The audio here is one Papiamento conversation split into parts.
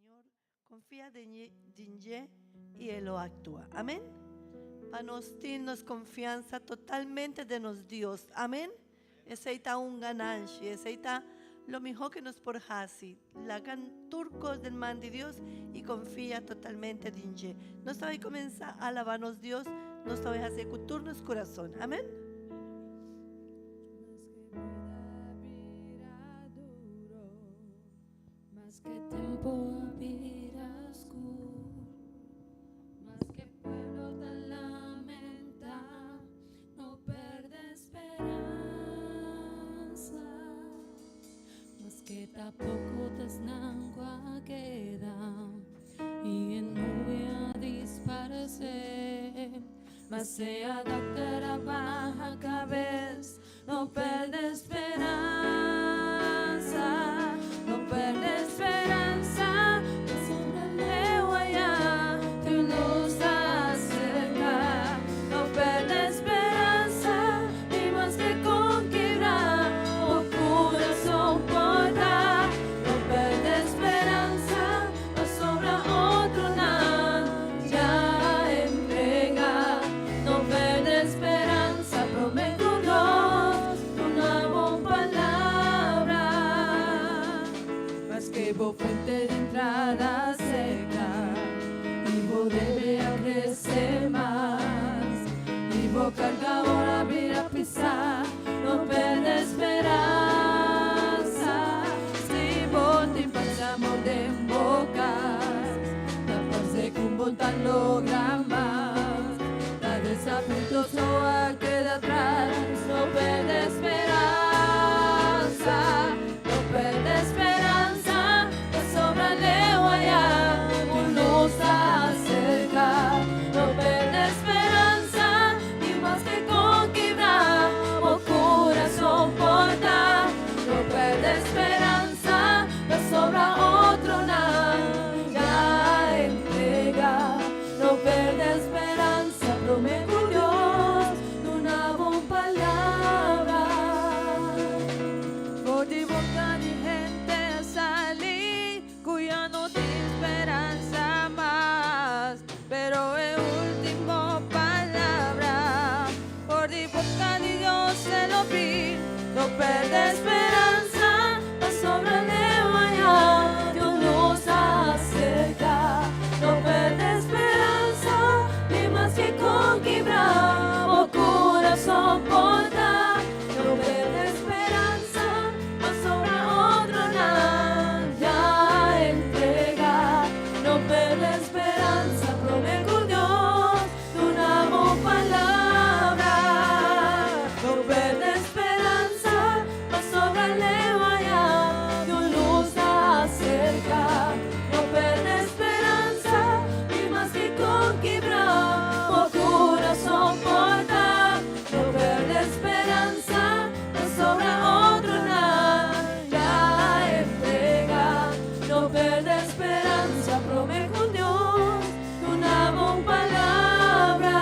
Señor, confia den dje y E lo actua. Amen? Pa nos tin nos confiansa totalmente den nos Dios. Amen? Esey ta un gananshi, esey ta lo miho que nos por haci. Laga tur cos den man di Dios y confia totalmente den dje. Nos ta bay comensa alaba nos Dios, nos ta bay haci cu tur nos corazon. Amen? Maske tempo bira skur, maske pueblo ta lamentá, no pèrdè speransa. Maske ta poko ta esnan ku a keda i e nube a disparesé, mas sea dòkter a baha kabes. No perde speransa, no perde speransa, pasobra leu ayá tu lus ta aserká. No perde speransa, ni maske kon kibrá bo kurason por ta. No perde speransa, pasobra otronan ya a entregá. No perde speransa, promé ku Dios duna bon palabra. Maske bo fuente di entrada seka i bo debe a krese mas i bo karga ora bira pisá, no perde speransa. Si bo tin pas amor den bo kas, ta parse ku bo ta logra mas. Ta desapunto so a keda atras. No perde speransa, no perde speransa, pasobra leu ayá un lus ta aserká. No perde speransa, ni maske kon kibrá bo kurason por ta. No perde speransa, pasobra otronan ya a entregá. No perde speransa, promé ku Dios duna bo un palabra. For di boka di hende a sali ku ya no tin speransa mas, pero e último palabra for di boka di Dios e lo bin. No perde speransa, pasobra leu ayá Dios nos a aserká. No perde speransa, ni maske kon kibrá bo kurason por ta. No perde speransa, pasobra otronan ya a entregá. No perde speransa, promé ku Dios duna bo palabra. No perde speransa, pasobra leu ayá Dios lus ta aserká. No perde speransa, ni maske kon kibrá bo kurason por ta. No perde speransa, pasobra otronan ya a entregá. No perde speransa, promé ku Dios duna bo un palabra.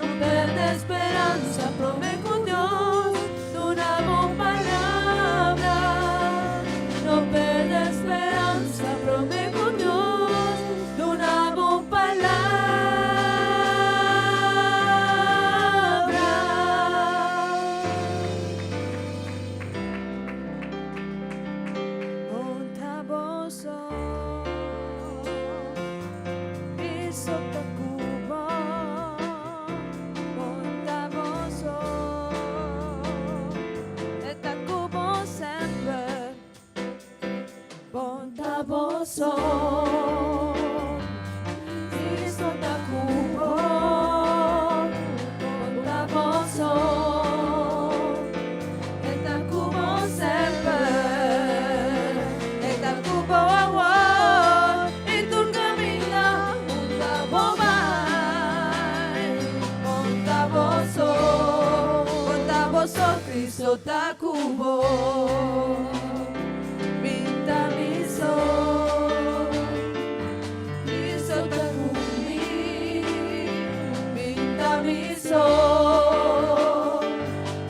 No perde speransa, promé ku Dios duna bo un palabra. No perde speransa, promé ku Dios duna bo un palabra. No ta bo so, Cristo ta ku bo. No ta bo so, E ta ku bo semper. Bo n' ta bo so, Cristo ta ku bo. Bo n' ta bo so, E ta ku bo semper. E ta ku bo awor i tur kaminda unda bo bai. Bo n' ta bo so, bo n' ta bo so, Cristo ta ku bo. Mi n' ta mi so, Cristo ta ku mi. Mi n' ta mi so,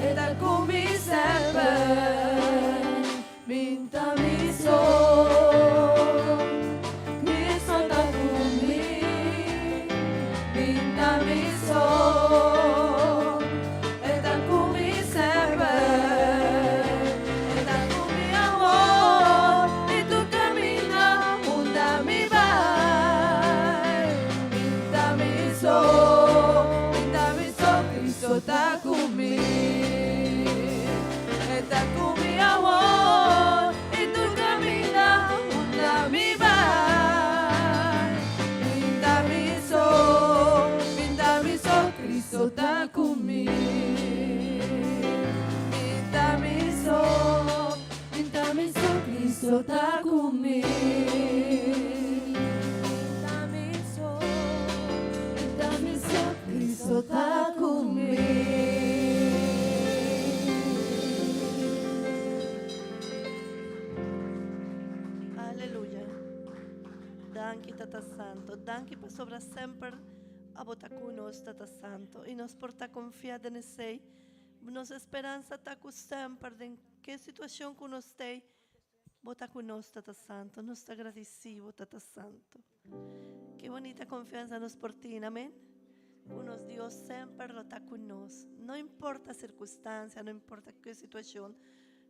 E ta ku mi semper. Mi n' ta mi so. Cristo ta ku mi. E ta ku mi awor i tur kaminda unda mi bai. Mi ta mi so, mi ta mi so, Cristo ta ku mi. Mi ta mi so, mi ta mi so, Cristo ta ku mi. Mi ta mi so, mi ta mi so, Cristo ta ku mi. Aleluya. Danki Tata Santo. Danki pasobra semper abo ta ku nos Tata Santo. I nos por ta konfia den esei. Nos speransa ta ku semper den ke situashon ku nos tei, bo ta ku nos Tata Santo. Nos ta gradisi bo Tata Santo. Ke bonita konfiansa nos por tin, amen? Ku nos Dios semper lo ta ku nos. No importa sirkunstansia, no importa ke situashon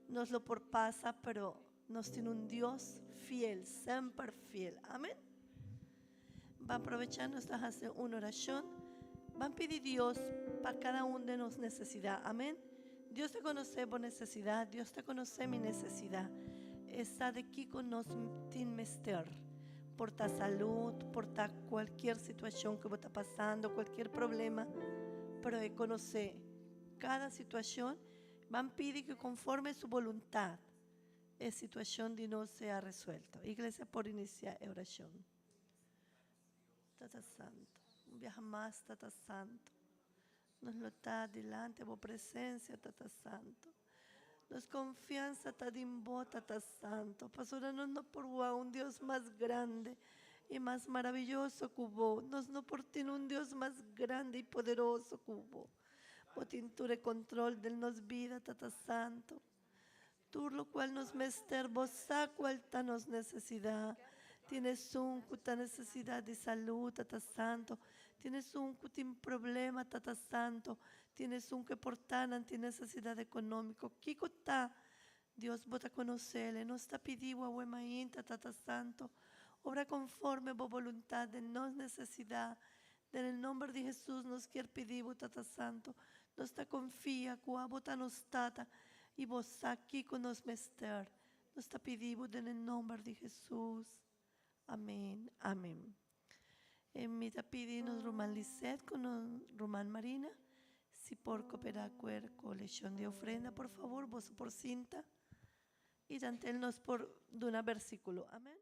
nos lo por pasa, pero nos tin un Dios fiel, semper fiel. Amen? Ban aprovecha nos ta hasi un orashon. Ban pidi Dios pa kada un de nos nesesidat. Amen? Dios ta konosé bo nesesidat, Dios ta konosé mi nesesidat. E sa di kiko nos tin mester. Por ta salud, por ta kualkier situashon ku bo ta pasando, kualkier problema, pero e konosé kada situashon. Ban pidi ku konforme su boluntat e situashon di nos sea resuelto. Iglesia por inisiá e orashon. Tata Santo, un biaha mas Tata Santo, nos lo ta dilanti bo presencia Tata Santo. Nos confianza ta den bo Tata Santo, pasobra nos no por wak un Dios mas grande y mas maravilloso cu bo. Nos no por tin un Dios mas grande y poderoso cu bo. Bo tin tur e control den nos bida Tata Santo. Tur locual nos mester, bo sa cual ta nos necesidad. Tin esun cu ta necesidad di salud, Tata Santo. Tin esun cu tin problema, Tata Santo. Tin esun cu e por ta nan tin necesidad economico. Kico ta? Dios, bo ta conocele. Nos ta pidi bo awe mainta, Tata Santo, obra conforme bo boluntad den nos necesidad. Den e nomber di Hesus nos kier pidi bo, Tata Santo, nos ta confia cu abo ta nos Tata y bo sa kico nos mester. Nos ta pidi bo den e nomber di Hesus. Amen, amen. E mi ta pidi nos ruman Lisette cu nos ruman Marina si por coopera cu e coleccion di ofrenda, por favor, boso por sinta y tantel nos por duna versiculo. Amen.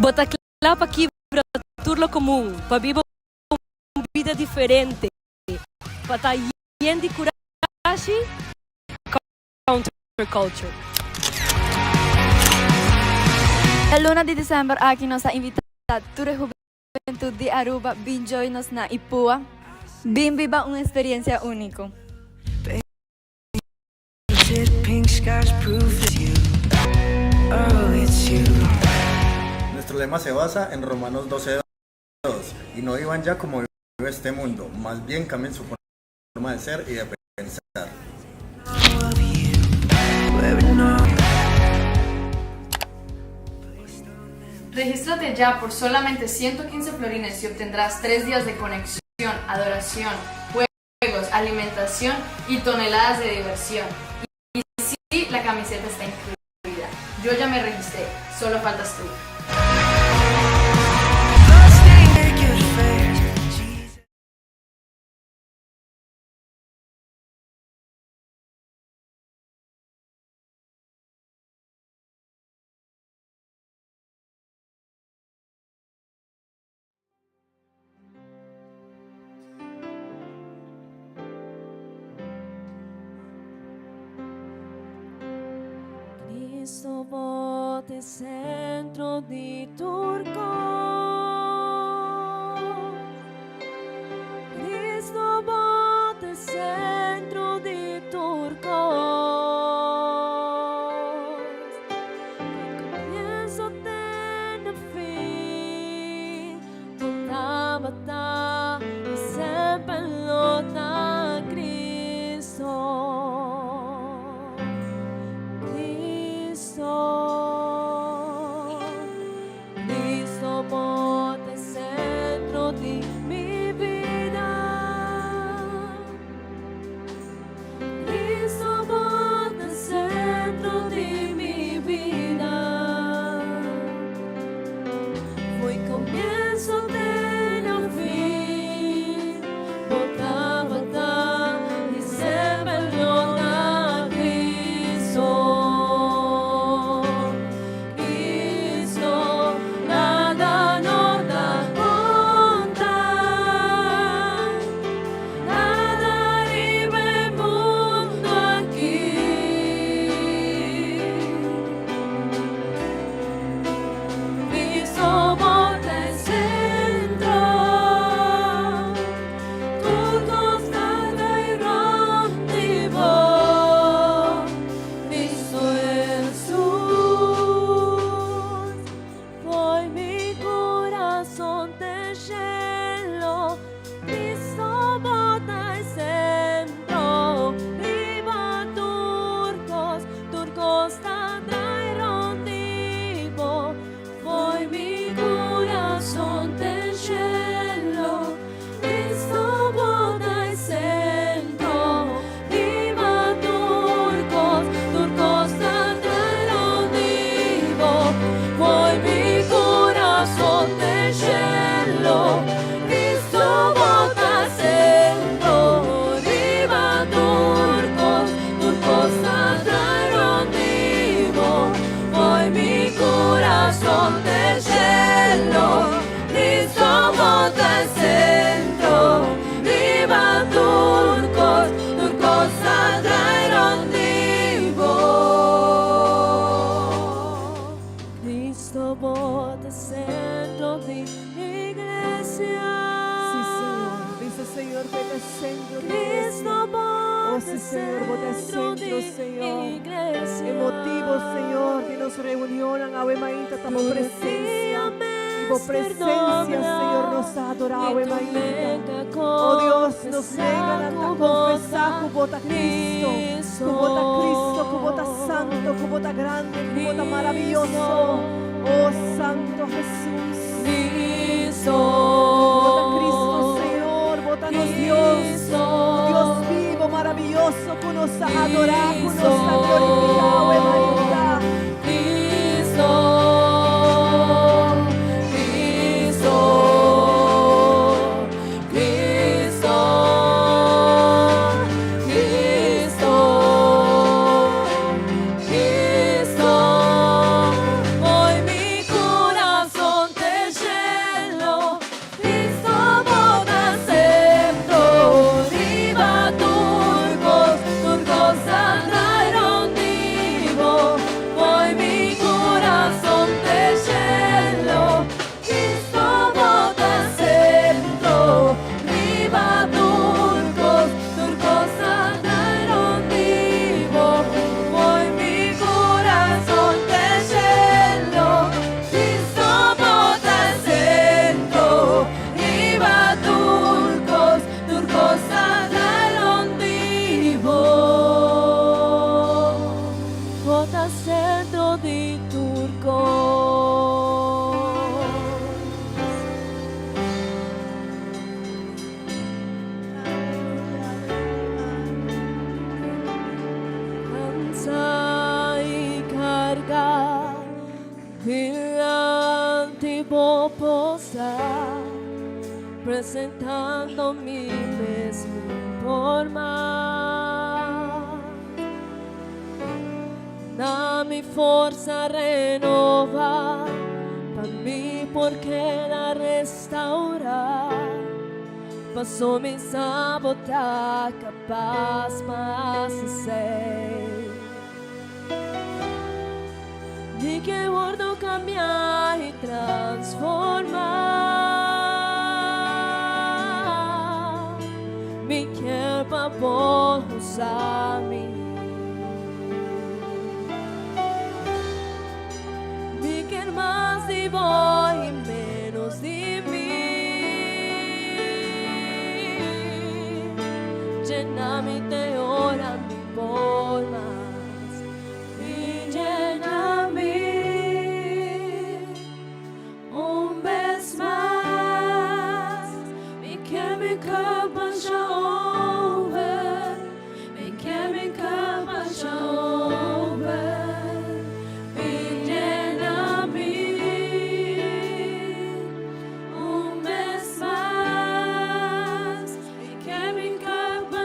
Bo ta kla pa kibra tur lo komun, pa biba un bida diferente, pa ta yen di kurashi? Counter Culture. E luna di december aki nos a invita tur e hubentud di Aruba bin join nos na Ipua bin biba un experiencia unico. Nuestro lema se basa en Romanos 12, 2, Y no vivan ya como vive este mundo, mas bien cambien su forma de ser y de pensar. Regístrate ya por solamente 115 florines y obtendrás 3 días de conexión, adoración, juegos, alimentación y toneladas de diversión. Y sí, la camiseta está incluida. Yo ya me registré, solo faltas tú. Cristo bo ta e centro di tur cos. Cristo bo ta e centro di tur cos. Adoracionnan awe mainta ta bo presencia. Y bo presencia, Señor, nos ta adora awe mainta. Oh Dios, nos lenganan ta confesa cu bo ta Cristo, cu bo ta Cristo, cu bo ta santo, cu bo ta grandi, cu bo ta maraviyoso. Oh Santo Jesus. Bo ta Cristo, Señor, bo ta nos Dios. Dios bibo, maraviyoso, cu nos ta adora, cu nos ta glorifica awe mainta. Cristo, Cristo, Cristo, Cristo, Cristo. Hoy mi corazón te lleno, Cristo bo ta centro, riba turcos, turcos andaron vivo. Hoy mi corazón te lleno, Cristo bo ta centro, riba turcos, turcos andaron vivo. Hoy mi corazón te lleno, Cristo bo ta centro, riba turcos, turcos andaron vivo. Bo ta centro di tur cos. Cansa y carga dilanti bo postra, presentando mi mes por mas. Da mi forza renova, pa mi por keda restaura. Paso mi sa bo ta capaz pa haci. Mi kier wordo cambia y transforma. Mi kier pa bo usa mi. Mi kier mas di bo y menos di mi. Yena mi te ora mi por mas. Y yena mi un bes mas. Mi kier mi cup over. Mi kier mi cup over. Y yena mi un bes mas. Mi kier mi cup over.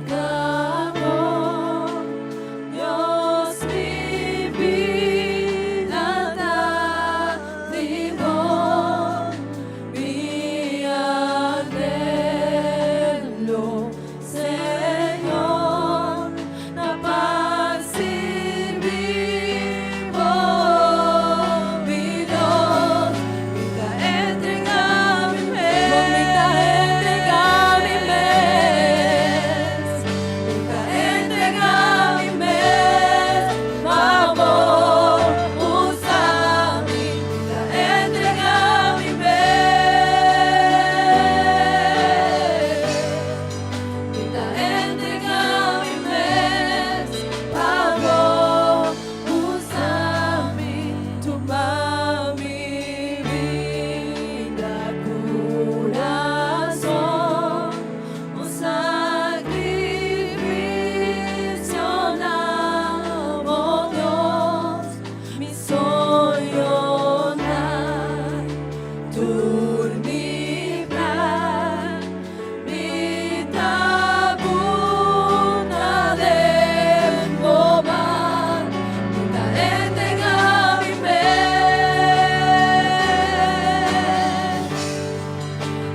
Serka bo, Dios mi bida ta di bo, mi anhelo, Señor, ta pa sirbi bo, mi Dios, mi ta entregá mi mes, mi ta entregá mi mes, mi ta entregá mi mes, pa bo usa mi, mi ta entregá mi mes. Mi ta entregá mi mes, pa bo usa mi, tuma mi bida, kurason, un sakrifisio na bo Dios, mi soñonan, tur mi plan, mi ta pone den bo man, mi ta entregá mi mes.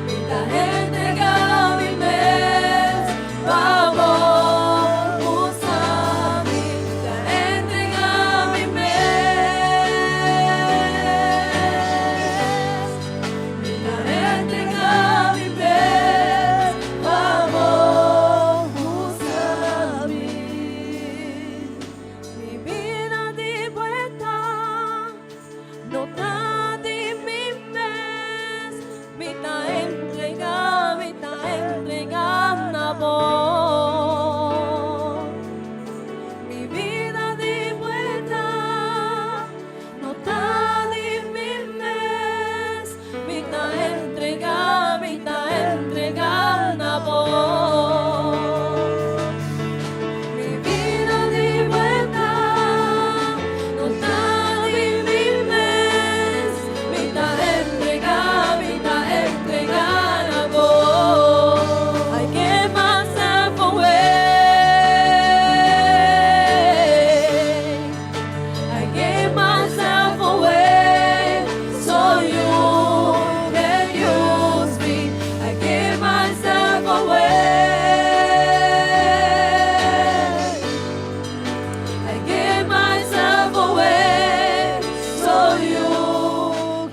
Mi ta entregá mi mes, pa bo usa mi, mi ta entregá mi mes. Mi ta entregá mi mes, pa bo usa mi. Mi bida di buelta, no ta di mi mes, mi ta entregá, mi ta entregá na bo. Mi bida di buelta, no ta di mi mes, mi ta entregá, mi ta entregá na bo. Mi bida di buelta, no ta di mi mes, mi ta entregá, mi ta entregá na bo. I give myself away. I give myself away so you can use me. I give myself away. I give myself away so you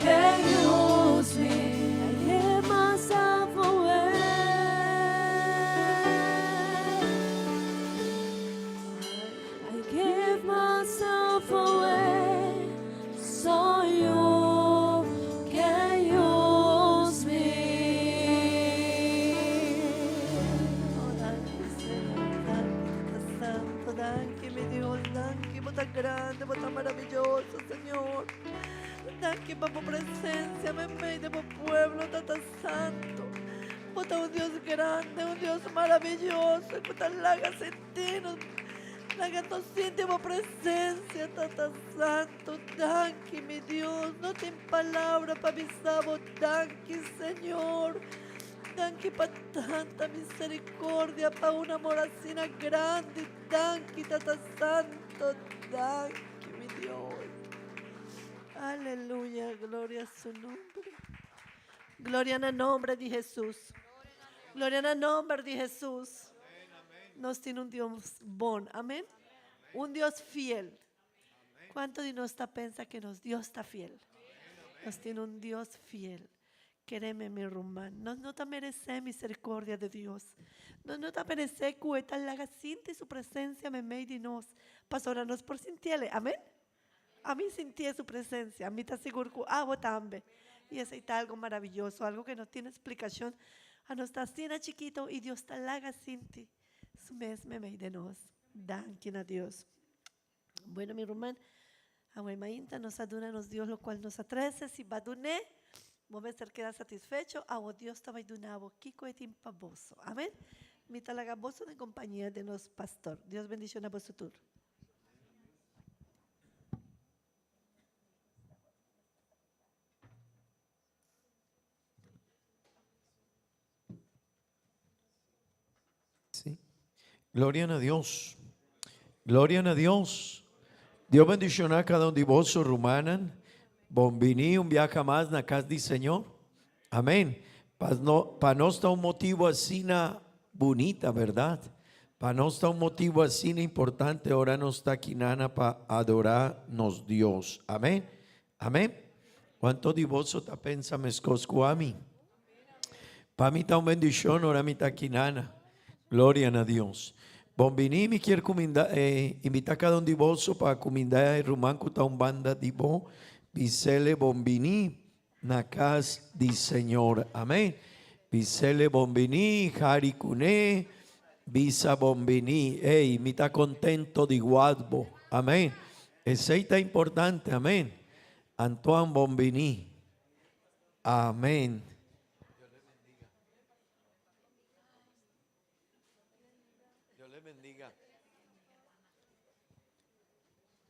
can use me. I give myself away. I give myself away so you can use me. Oh, danki, Señor. Danki, Tata Santu. Danki, mi Dios. Danki, bo ta grandi, bo ta maravioso, Señor. Danki pa bo presensia, meimei di bo pueblo, Tata Santu. Bo ta un Dios grandi, un Dios maravioso, ku ta laga sinti nos, laga nos sinti bo presensia, Tata Santu. Danki, mi Dios. No tin palabra pa bisa bo. Danki, Señor. Danki pa tantu miserikòrdia, pa un amor asina grandi. Danki, Tata Santu. Danki, mi Dios. Aleluya, gloria a su nòmber. Gloria na nòmber di Hesus. Gloria na nòmber di Hesus. Nos tin un Dios bon, amèn? Un Dios fiel. Kuantu di nos ta pensa ku nos Dios ta fiel? Nos tin un Dios fiel. Kere mi, mi ruman, nos no ta meresé miserikòrdia di Dios. Nos no ta meresé ku E ta laga sinti su presensia meimei di nos. Pasobra nos por sintié, amèn? Ami sinti su presensia, mi ta sigur ku abo tambe. I esei ta algu maravioso, algu ku no tin splikashon. Nos ta asina chikitu i Dios ta laga sinti su mes meimei di nos. Danki na Dios. Bueno, mi ruman, awe mainta nos a duna nos Dios loke nos a trese, si b'a dun'é, bo mester keda satisfecho, awo Dios ta bai duna bo kiko e tin pa boso. Amèn? Mi ta laga boso den kompania di nos pastor. Dios bendishoná boso tur. Sí. Gloria na Dios. Gloria na Dios. Dios bendiciona cada un di boso, rumannan. Bon bini un biaha mas na cas di Señor. Amén. Pa, no, pa nos ta un motibo asina bunita, verdad? Pa nos ta un motibo asina importante ora nos ta akinan pa adora nos Dios. Amén. Amén. Cuanto di boso ta pensa mescos cu ami? Pa mi ta un bendicion ora mi ta akinan. Gloria na Dios. Bon bini, mi kier cuminda, eh, invita cada un di boso pa cuminda e ruman cu ta un banda di bo. Bisele bon bini na cas di Señor. Amén. Bisele bon bini, hari cune, bisa bon bini. Ey, mi ta contento di wak bo. Amén. Esey ta importante. Amén. Antoine bon bini. Amén. Dios le bendiga.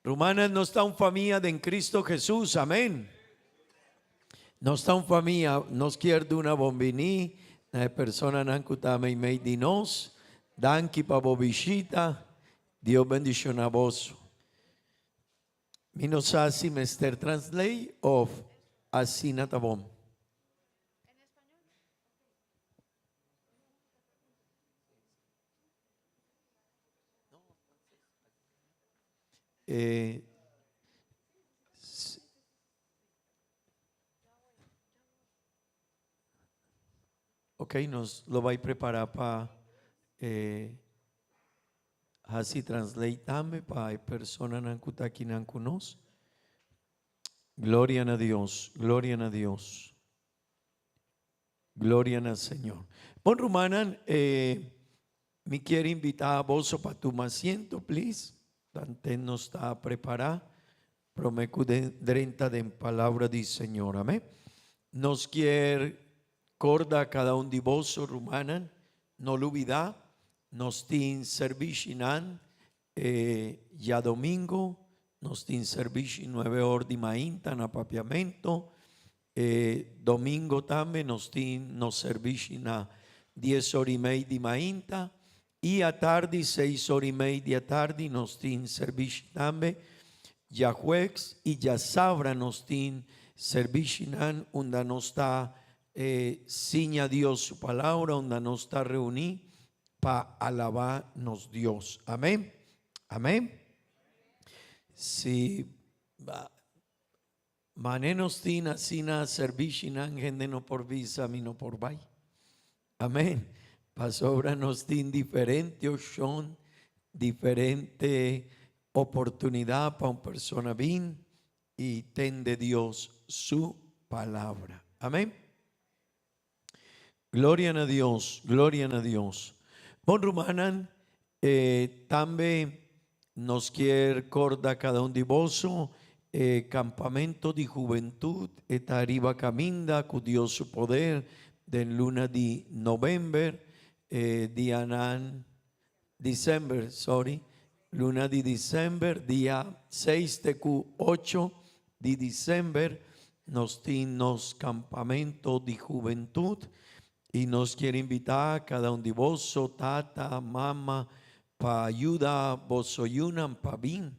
Rumannan, nos ta un famia den Cristo Jesus. Amén. Nos ta un famia, nos kier duna bon bini na e personanan cu ta meimei di nos. Danki pa bo bishita. Dios bendiciona boso. Mi no sa si mester translate of asina ta bon. Eh, ok, nos lo bay prepara pa eh, hasi translate tambe pa e personanan cu ta akinan cu nos. Gloria na Dios, gloria na Dios. Gloria na Señor. Bon rumannan, eh, mi kier invita boso pa tuma asiento, please. Tanten nos ta prepara prome cu drenta den palabra di Señor. Amén. Nos kier corda cada un di boso, rumannan, no lubida, nos tin servishinan E djadomingo nos tin servishi nuebe or di mainta na Papiamento. E domingo tambe nos tin nos servishi na dies or i mei di mainta. I atardi seis or i mei di atardi nos tin servishi tambe. Djajueves i djasabra nos tin servishinan unda nos ta siña Dios su palabra, unda nos ta reuní pa alabá nos Dios. Amén. Amén. Si mane nos tin asina servishinan hende no por bisa mi no por bai. Amén. Pasobra nos tin diferente opshon, diferente oportunidad pa un persona bin i tende Dios su palabra. Amén. Gloria na Dios, gloria na Dios. Bon rumannan, eh, tambe nos kier corda cada un di boso e campamento di hubentud e ta ariba caminda cu Dios su poder den luna di november, e dianan december, sorry, luna di december, dia seis te cu ocho di december nos tin nos campamento di hubentud y nos kier invita cada un di boso, tata, mama, pa yuda boso yunan pa bin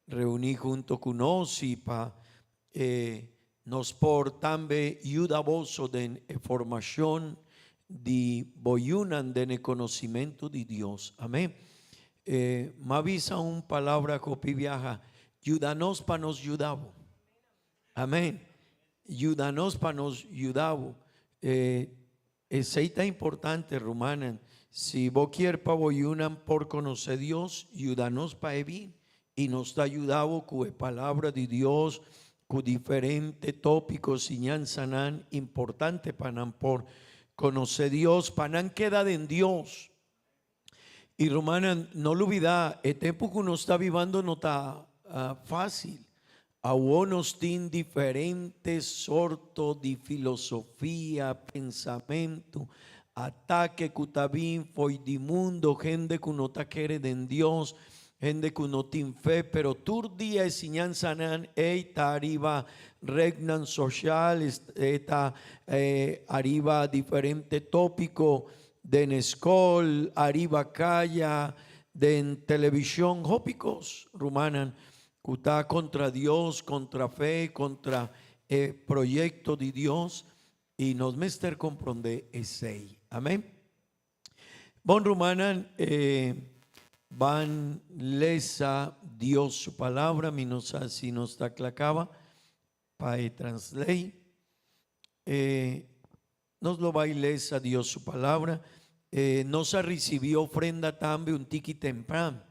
reuni hunto cu nos y pa e nos por tambe yuda boso den e formacion di bo yunan den e conocimento di Dios. Amen. E m'a bisa un palabra hopi biaha, yuda nos pa nos yuda bo. Amen. Yuda nos pa nos yuda bo. E Esey ta importante, rumannan. Si bo kier pa bo yunan por conoce Dios, yuda nos pa e bin y nos ta yuda bo cu e Palabra di Dios, cu diferente topico, siñansanan importante pa nan por conoce Dios, pa nan keda den Dios. Y rumannan, no lubida, e tempo cu nos ta bibando no ta facil. Awo nos tin diferente sorto di filosofia, pensamento, atake cu ta bin fo'i di mundo, hende cu no ta kere den Dios, hende cu no tin fe, pero tur dia e siñansanan ey ta ariba rednan social, e ta ariba diferente topico. Den skol, ariba kaya, den televishon, hopi kos, rumannan, ku ta kontra Dios, kontra fe, kontra e proyekto di Dios, i nos mester komprondé esei. Amèn. Bon rumannan, e ban lesa Dios su palabra, mi no sa si nos ta kla kaba pa e translate. E nos lo bai lesa Dios su palabra. E nos a ricibi ofrenda tambe un tiki tempran.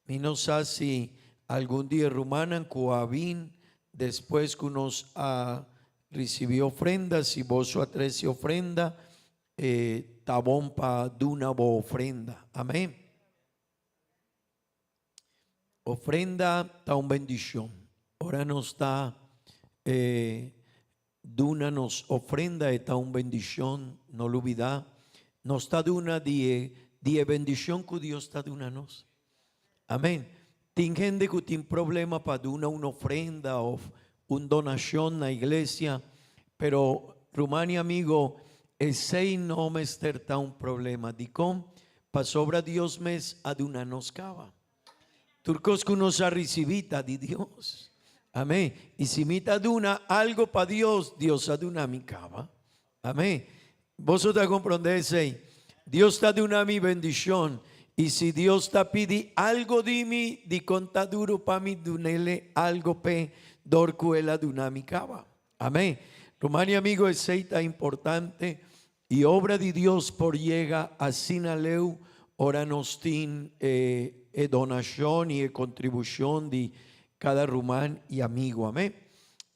Mi no sa si algun di e rumannan cu a bin despues cu nos a ricibi ofrenda, si boso a trece ofrenda, e ta bon pa duna bo ofrenda. Amen. Ofrenda ta un bendicion. Ora nos ta eh, duna nos ofrenda e ta un bendicion, no lubida. Nos ta duna di e, di e bendicion cu Dios ta duna nos. Amen. Tin hende cu tin problema pa duna un ofrenda of un donacion na iglesia, pero ruman y amigo, esey no mester ta un problema. Dicon? Pasobra Dios mes a duna nos caba. Tur cos cu nos a ricibi ta di Dios. Amen. Y si mi ta duna algo pa Dios, Dios a duna mi caba. Amén. Boso ta comprende esey? Dios ta duna mi bendicion y si Dios ta pidi algo di mi, dicon ta duro pa mi dunele algo p'e dor cu el a duna mi caba. Amén. Ruman y amigo, esey ta importante y obra di Dios por yega asina leu ora nos tin e e donacion y e contribucion di cada ruman y amigo. Amén.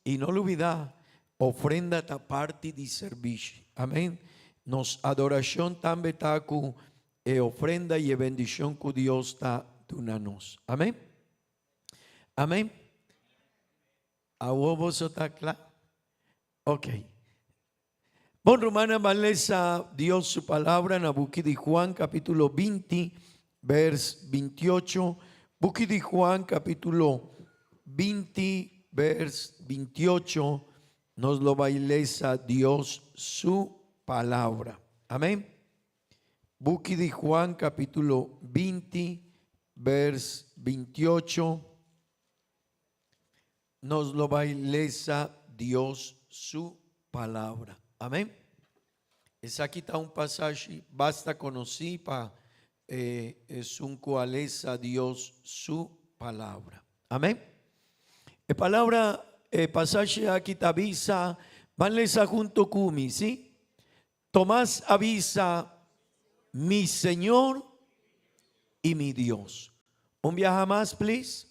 Y no lubida, Ofrenda ta parti di servishi. Amen. Nos adorashon tambe ta ku e ofrenda i e bendishon ku Dios ta duna nos. Amen. Amen. Awor boso ta kla? Ok. Bon, rumannan, ban lesa Dios su palabra na buki di Juan capítulo 20, vers 28. Buki di Juan capítulo 20, vers 28, nos lo bai lesa Dios su palabra. Amén. Buki di Juan capítulo 20, vers 28, nos lo bai lesa Dios su palabra. Amén. Esaki ta un pasashi basta conocí pa esun cu a lesa Dios su palabra. Amén. E palabra, e pasashi aki ta bisa, ban lesa hunto cu mi, si? Tomás a bisa, Mi Señor y mi Dios. Un biaha mas, please.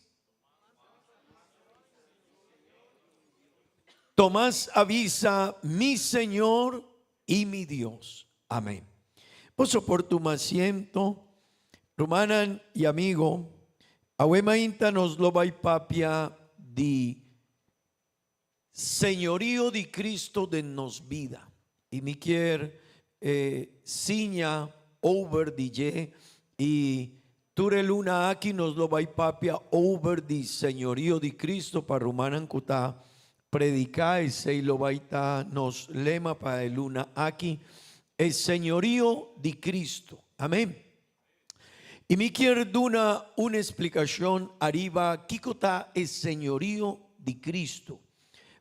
Tomás a bisa, Mi Señor y mi Dios. Amén. Boso por tuma asiento. Rumannan y amigo, awe mainta nos lo bai papia di Señorío di Cristo den nos bida. Y mi kier siña over di dje y tur e luna aki nos lo bay papia over di Señorío di Cristo pa rumannan cu ta predica esey lo bay ta nos lema pa e luna aki, E Señorío di Cristo. Amen. Y mi kier duna un explicacion ariba kico ta e señorío di Cristo,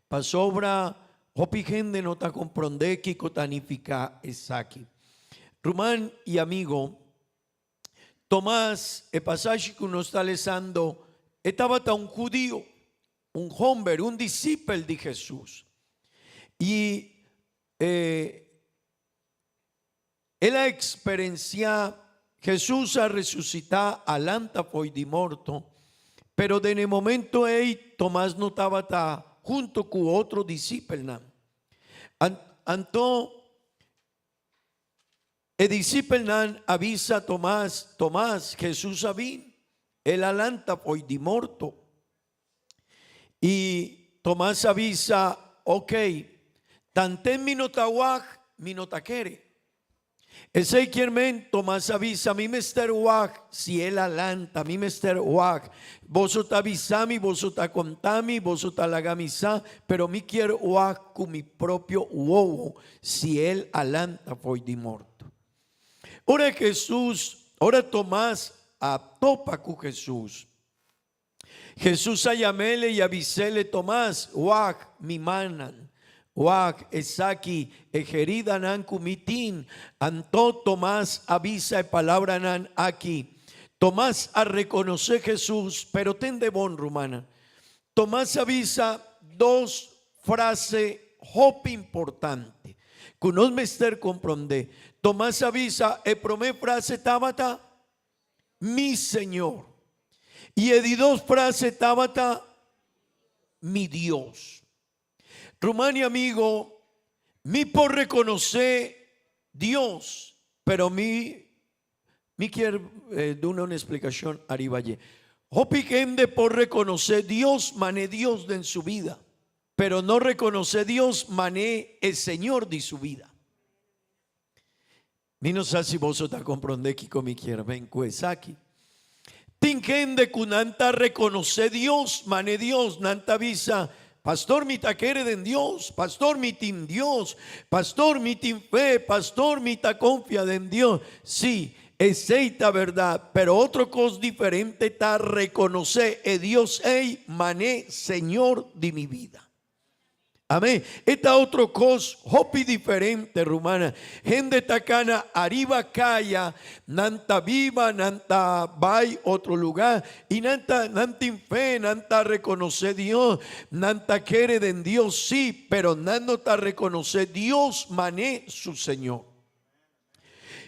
pasobra hopi hende no ta comprende kico ta nifica esaki. Ruman y amigo, Tomas, e pasashi cu nos ta lesando, e tabata un hudio, un homber, un disipel di Jesus. Y e. El a eksperensiá Hesus a resusitá, a lanta fo'i di morto, pero den e momento ei Tomas no tabata hunto ku otro disipelnan. Anto e disipelnan a bisa Tomas, Tomas, Hesus a bin, el a lanta fo'i di morto. I Tomas a bisa, Ok, tanten mi no ta wak, mi no ta kere. Esei kier men, Tomas a bisa, mi mester wak si el a lanta, mi mester wak. Boso ta bisa mi, boso ta konta mi, boso ta laga mi sa, pero mi kier wak ku mi propio wowo si el a lanta fo'i di morto. Ora Jesus, ora Tomas a topa ku Jesus, Jesus a yam'ele i a bis'ele, Tomas, wak mi mannan, wak esaki e heridanan ku mi tin. Anto Tomas a bisa e palabranan aki. Tomas a rekonosé Jesus, pero tende bon, rumannan. Tomas a bisa dos frase hopi importante ku nos mester komprondé. Tomas a bisa e promé frase tabata, Mi Señor. I e di dos frase tabata, Mi Dios. Ruman i amigo, mi por rekonosé Dios, pero mi Mi kier duna un explicacion ariba dje. Hopi hende por reconoce Dios mane Dios den su bida, pero no reconoce Dios mane e Señor di su bida. Mi no sa si boso ta comprende kico mi kier men cu esaki. Tin hende cu nan ta reconoce Dios mane Dios, nan ta bisa, Pastor mi ta kere den Dios, pastor mi tin Dios, pastor mi tin fe, pastor mi ta confia den Dios. Sí, esey ta berdad, pero otro cos diferente ta reconoce e Dios ey mane Señor di mi bida. Amén. E ta otro kos hopi diferente, rumannan. Hende ta kana ariba kaya, nan ta biba, nan ta bai otro lugá i nan ta, nan tin fe, nan ta rekonosé Dios, nan ta kere den Dios, sí, pero nan no ta rekonosé Dios man'é su Señor.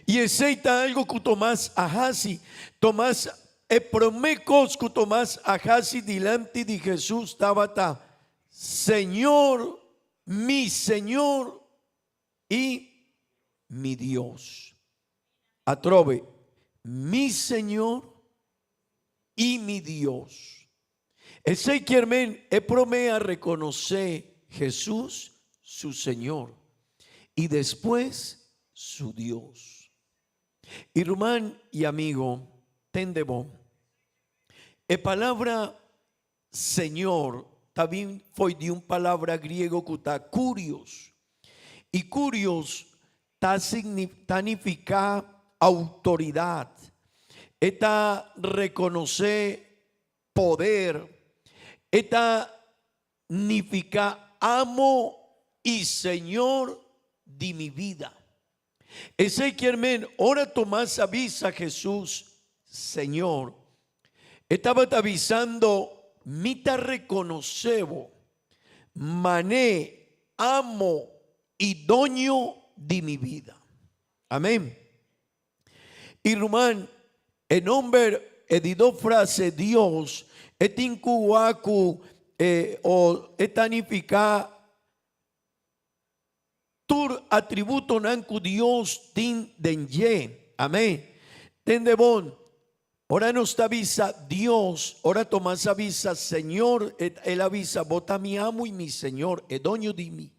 I esei ta algo ku Tomas a hasi. Tomas, e promé kos ku Tomas a hasi dilanti di Hesus tabata, Señor, mi Señor i mi Dios. Atrobe, mi Señor i mi Dios. Esei kier men e promé a rekonosé Hesus su Señor i despues su Dios. I ruman i amigo, tende bon. E palabra Señor ta bin fo'i di un palabra griego ku ta kurios. I kurios ta ta nifiká outoridat. E ta rekonosé poder. E ta nifiká amo i señor di mi bida. Esei kier men ora Tomas a bisa Hesus, Señor, e tabata bisando, Mi ta rekonosé bo, man'é amo i doño di mi bida. Amén. I ruman, e nomber e di dos frase Dios e tin ku wak ku e o e ta nifiká tur atributonan ku Dios tin den dje. Amén. Tende bon, ora nos ta bisa Dios, ora Tomas a bisa Señor, el a bisa, Bo ta mi amo i mi Señor, e doño di mi.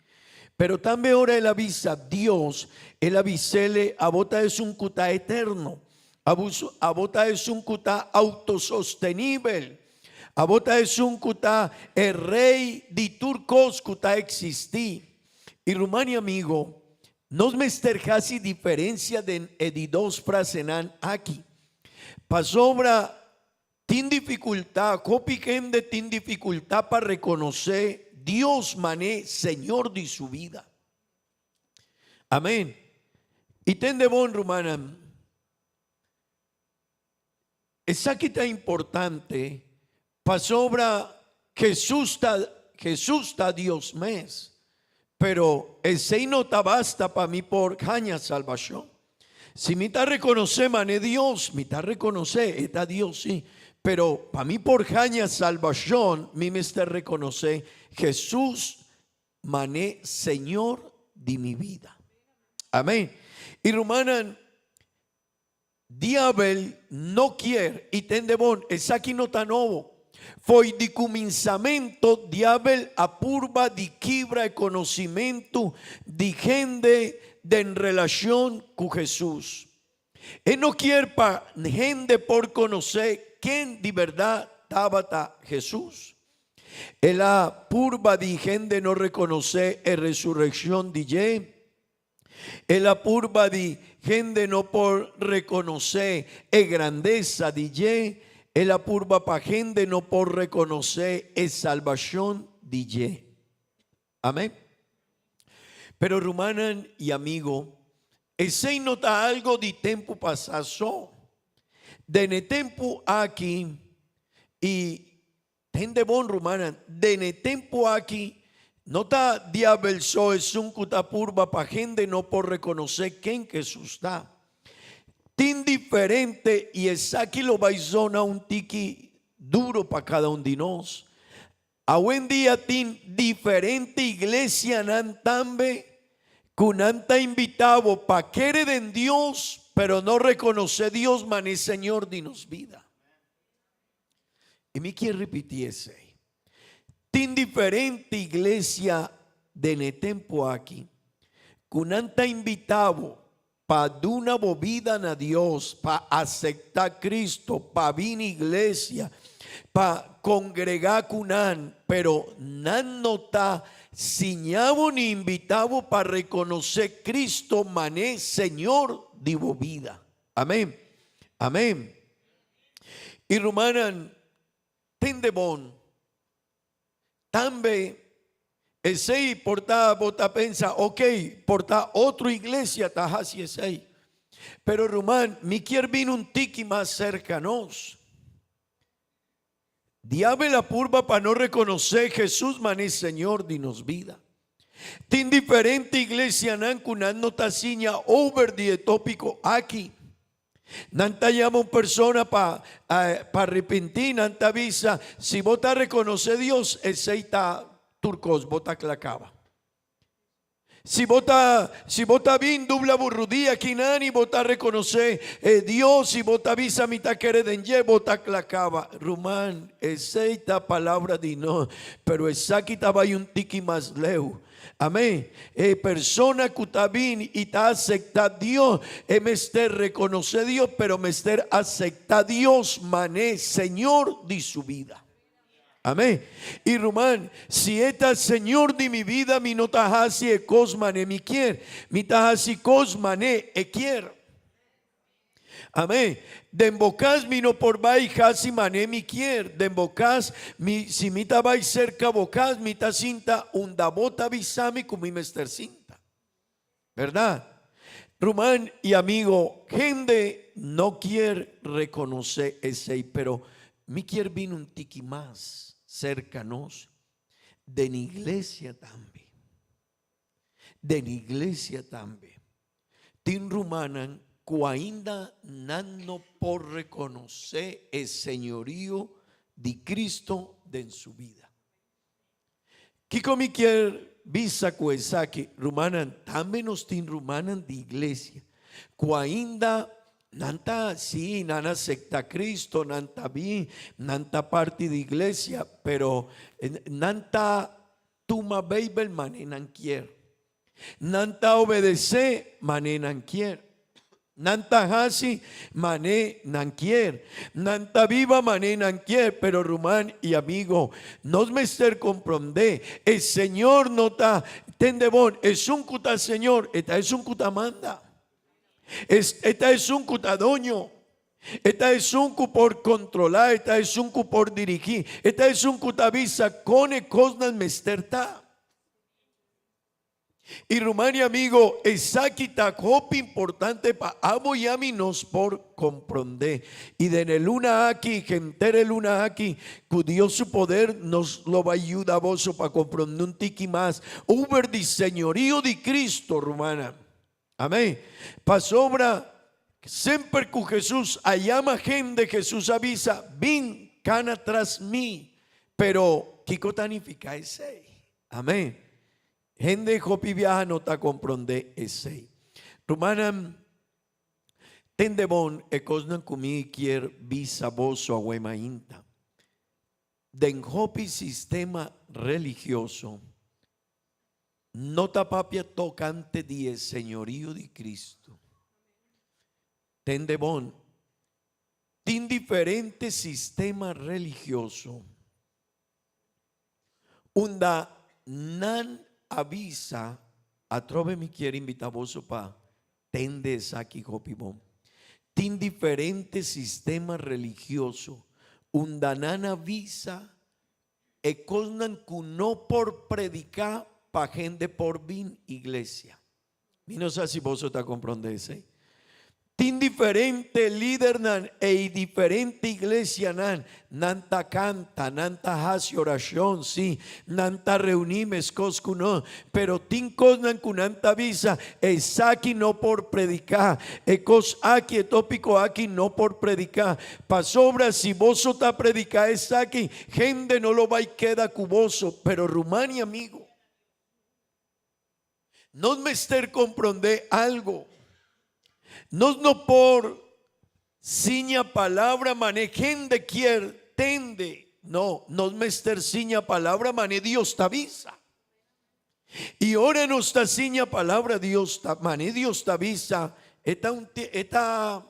Pero tambe ora el a bisa Dios, el a bis'ele, Abo ta esun ku ta eterno. Abo ta esun ku ta autosostenibel. Abo ta esun ku ta e rei di tur kos ku ta eksistí. I ruman i amigo, nos mester hasi diferensia den e di dos frasenan aki. Pasobra tin difikultá, hopi hende tin difikultá pa rekonosé Dios man'é Señor di su bida. Amén. I tende bon, rumannan. Esaki ta importante pasobra Hesus ta Hesus ta Dios mes, pero esei no ta basta pa mi por haña salbashon. Si mi ta rekonosé man'e Dios, mi ta rekonosé e ta Dios sí, pero pa mi por haña salbashon mi mester rekonosé Hesus man'e Señor di mi bida. Amén. I rumannan, Diabel no kier y tende bon, esaki no ta nobo. Fo'i di cuminsamento diabel a purba di kibra e conocimento di hende den relacion cu Jesus. E no kier pa hende por conoce ken di berdad tabata Jesus. El a purba di hende no reconoce e resurreccion di dje. El a purba di hende no por rekonosé e grandesa di dje, el a purba pa hende no por rekonosé e salbashon di dje. Amén. Pero rumannan i amigo, esei no ta algo di tempu pasá so. Den e tempu aki i Hende bon, rumannan, den e tempu aki no ta diabel so esun ku ta purba pa hende no por rekonosé ken Hesus ta. Tin diferente i esaki lo bai zona un tiki duro pa kada un di nos. Awendia tin diferente iglesianan tambe ku nan ta invitá bo pa kere den Dios pero no rekonosé Dios manera Señor di nos bida. I mi kier ripití esei. Tin diferente iglesia den e tempu aki ku nan ta invitá bo pa duna bo bida na Dios, pa aseptá Cristo, pa bini iglesia, pa kongregá ku nan, pero nan no ta siña bo ni invitá bo pa rekonosé Cristo man'é Señor di bo bida. Amén. Amén. I rumannan, tende bon. Tambe esei por ta bo ta pensa, ok, por ta otro iglesia ta hasi esei. Pero ruman, mi kier bini un tiki mas serka nos. Diabel a purba pa no rekonosé Hesus manera Señor di nos bida. Tin diferente iglesianan ku nan no ta siña over di e tópiko aki. Nan ta yama un persona pa pa arepentí, nan ta bisa, si bo ta rekonosé Dios, esei ta tur kos, bo ta kla kaba. Si bo ta, si bo ta bin dubla bo rudia kinan i bo ta rekonosé e Dios i bo ta bisa mi ta kere den dje, bo ta klakaba. Ruman, esei ta palabra di nos, pero esaki ta bai un tiki mas leu. Amén. E persona ku ta bin i ta acepta Dios, e mester rekonosé Dios, pero mester acepta Dios man'é Señor di su bida. Amén. I ruman, si e ta Señor di mi bida, mi no ta hasi e kos mane mi kier, mi ta hasi kos mane e kier. Amén. Den bo kas mi no por bai hasi mane mi kier. Den bo kas, mi, si mi ta bai serka bo kas, mi ta sinta unda bo ta bisa mi ku mi mester sinta. Berdad? Ruman y amigo, hende no kier reconoce esey, pero mi kier bini un tiki mas cerca nos, den iglesia tambe. Den iglesia tambe. Tin rumannan cu ainda nan no por reconoce e señorio di Cristo den su bida. Kiko mi kier bisa ku esaki, rumannan? Tambe nos tin rumannan di iglesia ku ainda nan ta, sí, nan a acepta Cristo, nan ta bin, nan ta parti di iglesia, pero nan ta tuma Bijbel mane nan kier. Nan ta obedesé mané nan kier. Nan ta hasi mané nan kier. Nan ta biba mané nan kier. Pero ruman i amigo, nos mester komprondé, e Señor no ta tende bon. Esun ku ta Señor, e ta esun ku ta manda. E ta esun ku ta doño. E ta esun ku por kontrolá, e ta esun ku por dirigí, e ta esun ku ta bisa kon e kosnan mester ta. I ruman i amigo, esaki ta hopi importante pa abo i ami nos por komprondé. I den e luna aki, henter e luna aki, ku Dios su poder nos lo bai yuda boso pa komprondé un tiki mas over di señorio di Cristo, rumannan. Amén. Pasobra semper ku Hesus a yama hende, Hesus a bisa, Bin, kana tras mi. Pero, kiko ta nifiká esei? Amén. Hende hopi biaha no ta komprondé esei. Rumannan, tende bon e kosnan ku mi kier bisa boso awe mainta. Den hopi sistema religioso no ta papia tokante di e señorio di Cristo. Tende bon, tin diferente sistema religioso Unda nan a bisa. Atrobe mi kier invita boso pa tende esaki hopi bon. Tin diferente sistema religioso unda nan a bisa e kosnan ku no por prediká pa hende por bin iglesia. Mi no sa si boso ta komprondé esei. Tin diferente lidernan ei diferente iglesianan, nan ta kanta, nan ta hasi orashon, sí, nan ta reuní meskos ku nos, pero tin kosnan ku nan ta bisa, esaki no por prediká, e kos aki, e tópiko aki no por prediká, pasobra si boso ta prediká esaki, hende no lo bai keda ku boso. Pero ruman i amigu, Nos mester comprende algo. Nos no por siña palabra mane hende kier tende. No, nos mester siña palabra mane Dios ta bisa. Y ora nos ta siña palabra Dios ta mane Dios ta bisa, e ta un e ta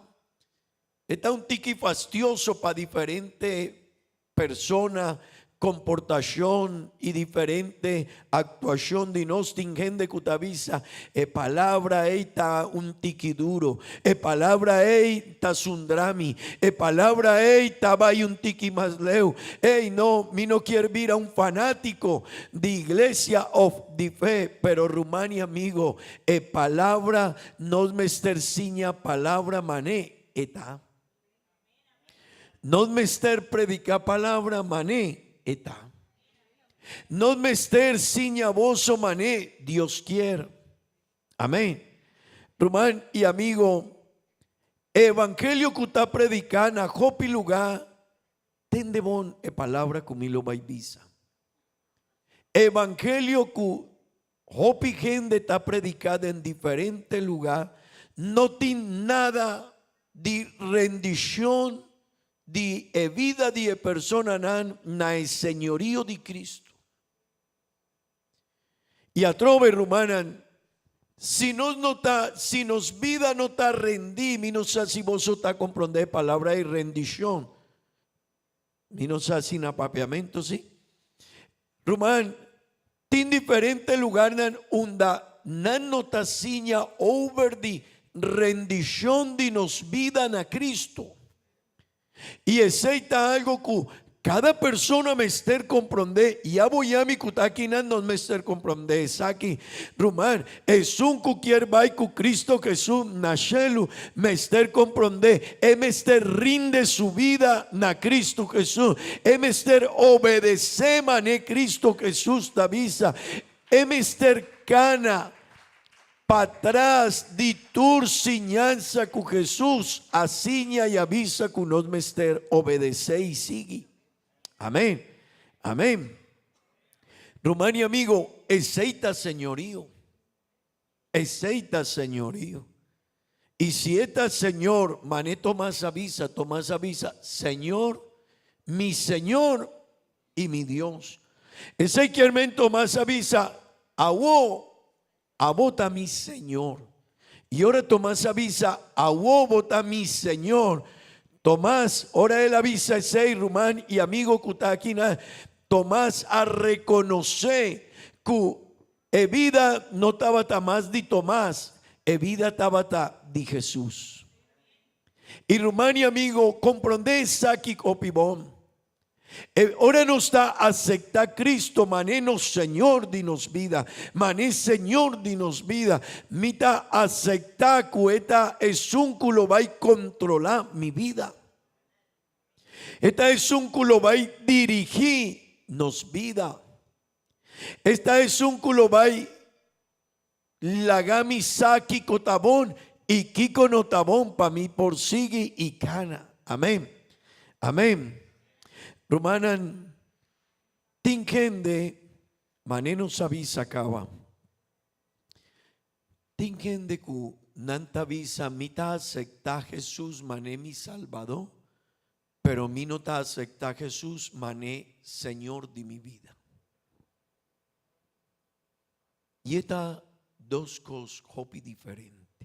e ta un tiki fastioso pa diferente Persona, komportashon i diferente aktuashon di nos. Tin hende ku ta bisa, E palabra ei ta un tiki duro. E palabra ei ta sundra mi. E palabra ei ta bai un tiki mas leu. Ei, no, mi no kier bira un fanátiko di iglesia òf di fe, pero ruman i amigo, e palabra nos mester siña palabra man'é e ta. Nos mester predica palabra mané e ta. Nos mester siña boso mané Dios kier. Amén. Ruman y amigo, e evangelio cu ta predica na hopi lugar, tende bon e palabra cu mi lo bay bisa. E evangelio cu Hopi hende ta prediká den diferente lugá, no tin nada di rendishon di e bida di e personanan na e señorio di Cristo. I atrobe, rumannan, si nos no ta, si nos bida no ta rendí, mi no sa si boso ta komprondé e palabra ei, rendishon. Mi no sa si na papiamento si. Ruman, tin diferente lugarnan unda nan no ta siña over di rendicion di nos bida na Cristo. Y esey ta algo cu cada persona mester comprende y abo y ami cu ta akinan nos mester comprende esaki. Ruman, esun ku kier bai ku Cristo Jesus na shelu mester komprondé, e mester rinde su bida na Cristo Jesus, e mester obedesé manera Cristo Jesus ta bisa, e mester kana patras di tur siñansa ku Jesus a siña i a bisa ku nos mester obedesé i sigui. Amén. Amén. Ruman y amigo, esey ta señorío. Esey ta señorío. Y si e ta Señor, mane Tomás a bisa, Tomás a bisa, Señor, mi Señor y mi Dios. Esey kier men Tomás a bisa, awo, abo ta mi Señor. Y ora Tomás a bisa, awo bo ta mi Señor. Tomás, ora el a bisa esey, ruman y amigo cu ta aki na, Tomás a reconoce cu e bida no tabata mas di Tomás, e bida tabata di Jesús. Y ruman y amigo, comprende esaki hopi bon. E ora nos ta acepta Cristo mané nos Señor di nos bida, mané Señor di nos bida, mi ta acepta cu e ta esun cu lo bay controla mi bida. E ta esun cu lo bay dirigi nos bida. E ta esun cu lo bay laga mi sa kico ta bon y kico no ta bon pa mi por sigui y cana. Amen. Amen. Rumannan, tin hende, mane nos a bisa caba, tin hende cu nan ta bisa mi ta acepta Jesus mane mi Salbador, pero mi no ta acepta Jesus mane Señor di mi bida. I e ta dos kos hopi diferente.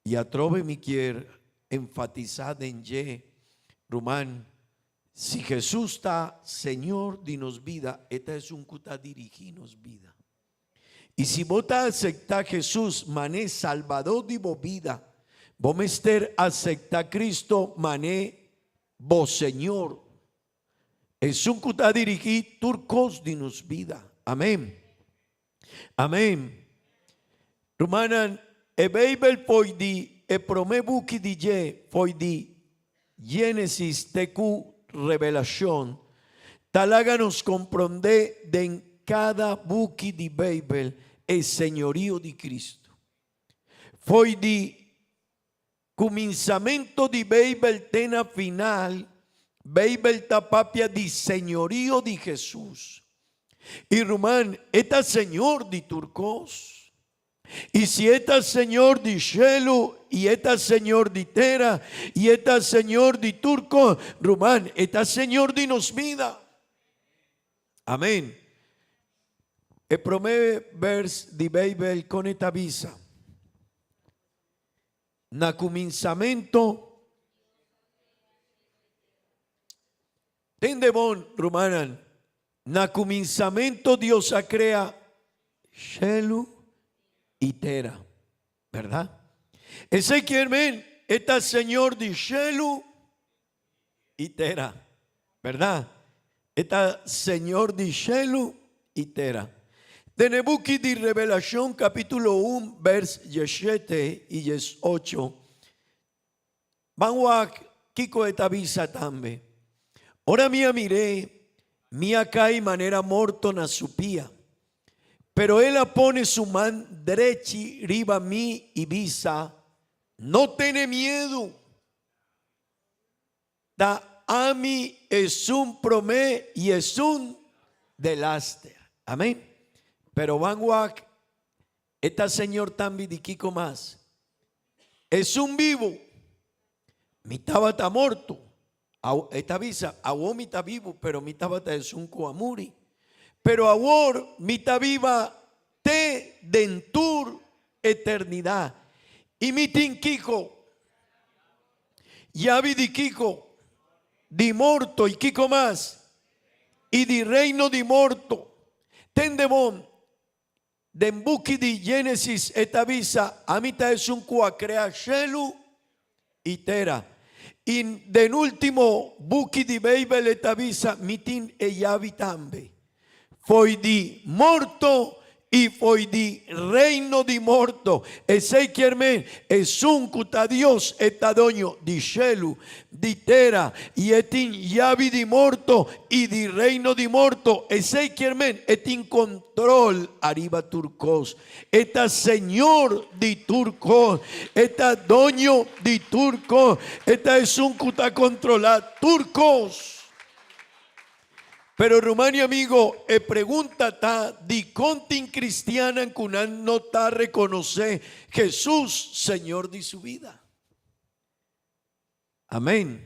I atrobe mi kier enfatisá den dje, ruman, si Hesus ta Señor di nos bida, e ta esun ku ta dirigí nos bida. I si bo ta acepta Jesus mane Salbador di bo bida, bo mester acepta Cristo mane bo Señor, esun cu ta dirigi tur cos di nos bida. Amen. Amen. Rumannan, e Bijbel fo'i di e prome buki di dje, fo'i di Genesis te cu Revelacion, ta laga nos comprende den cada buki di Bijbel e señorio di Cristo. Fo'i di cuminsamento di Bijbel te na final, Bijbel ta papia di señorio di Jesus. Y ruman, e ta Señor di tur cos. I si e ta Señor di shelu, i e ta Señor di tera, i e ta Señor di tur kos, ruman, e ta Señor di nos bida. Amen. E promé bers di Beibel kon e ta bisa? Na kuminsamentu. Tende bon, rumannan, na kuminsamentu Dios a krea shelu i tera, bèrdat? Esei kier men e ta Señor di shelu i tera, bèrdat? E ta Señor di shelu i tera. Den e buki di Revelashon kapítulo un bèrs dieshete i diesocho, Ban wak kiko e ta bisa tambe. Ora mi a mir'é, mi a kai manera morto na su pia. Pero el a pone su man drechi riba mi i bisa, No tene miedu. Ta ami esun promé i esun delaster. Amén. Pero ban wak E ta Señor tambe di kiko mas? Esun bibu. Mi tabata morto. E ta bisa, Awor mi ta bibu, pero mi tabata esun ku a muri. Pero awor mi ta biba te den tur eternidat. I mi tin kiko? Yabi di kiko? Di morto. I kiko mas? I di reino di morto. Tende bon, Den buki di Génesis e ta bisa, Ami ta esun ku a krea shelu i tera. I den último buki di Beibel e ta bisa, Mi tin e yabi tambe. Fo'i di morto i fo'i di reino di morto. Esei kier men, esun ku ta Dios e ta doño di shelu, di tera, i e tin yabi di morto i di reino di morto. Esei kier men, e tin control ariba tur cos. E ta Señor di tur cos. E ta doño di tur cos. E ta esun cu ta controla tur cos. Pero ruman i amigo, e pregunta ta, dicon tin cristiannan cu nan no ta reconoce Jesus Señor di su bida? Amén.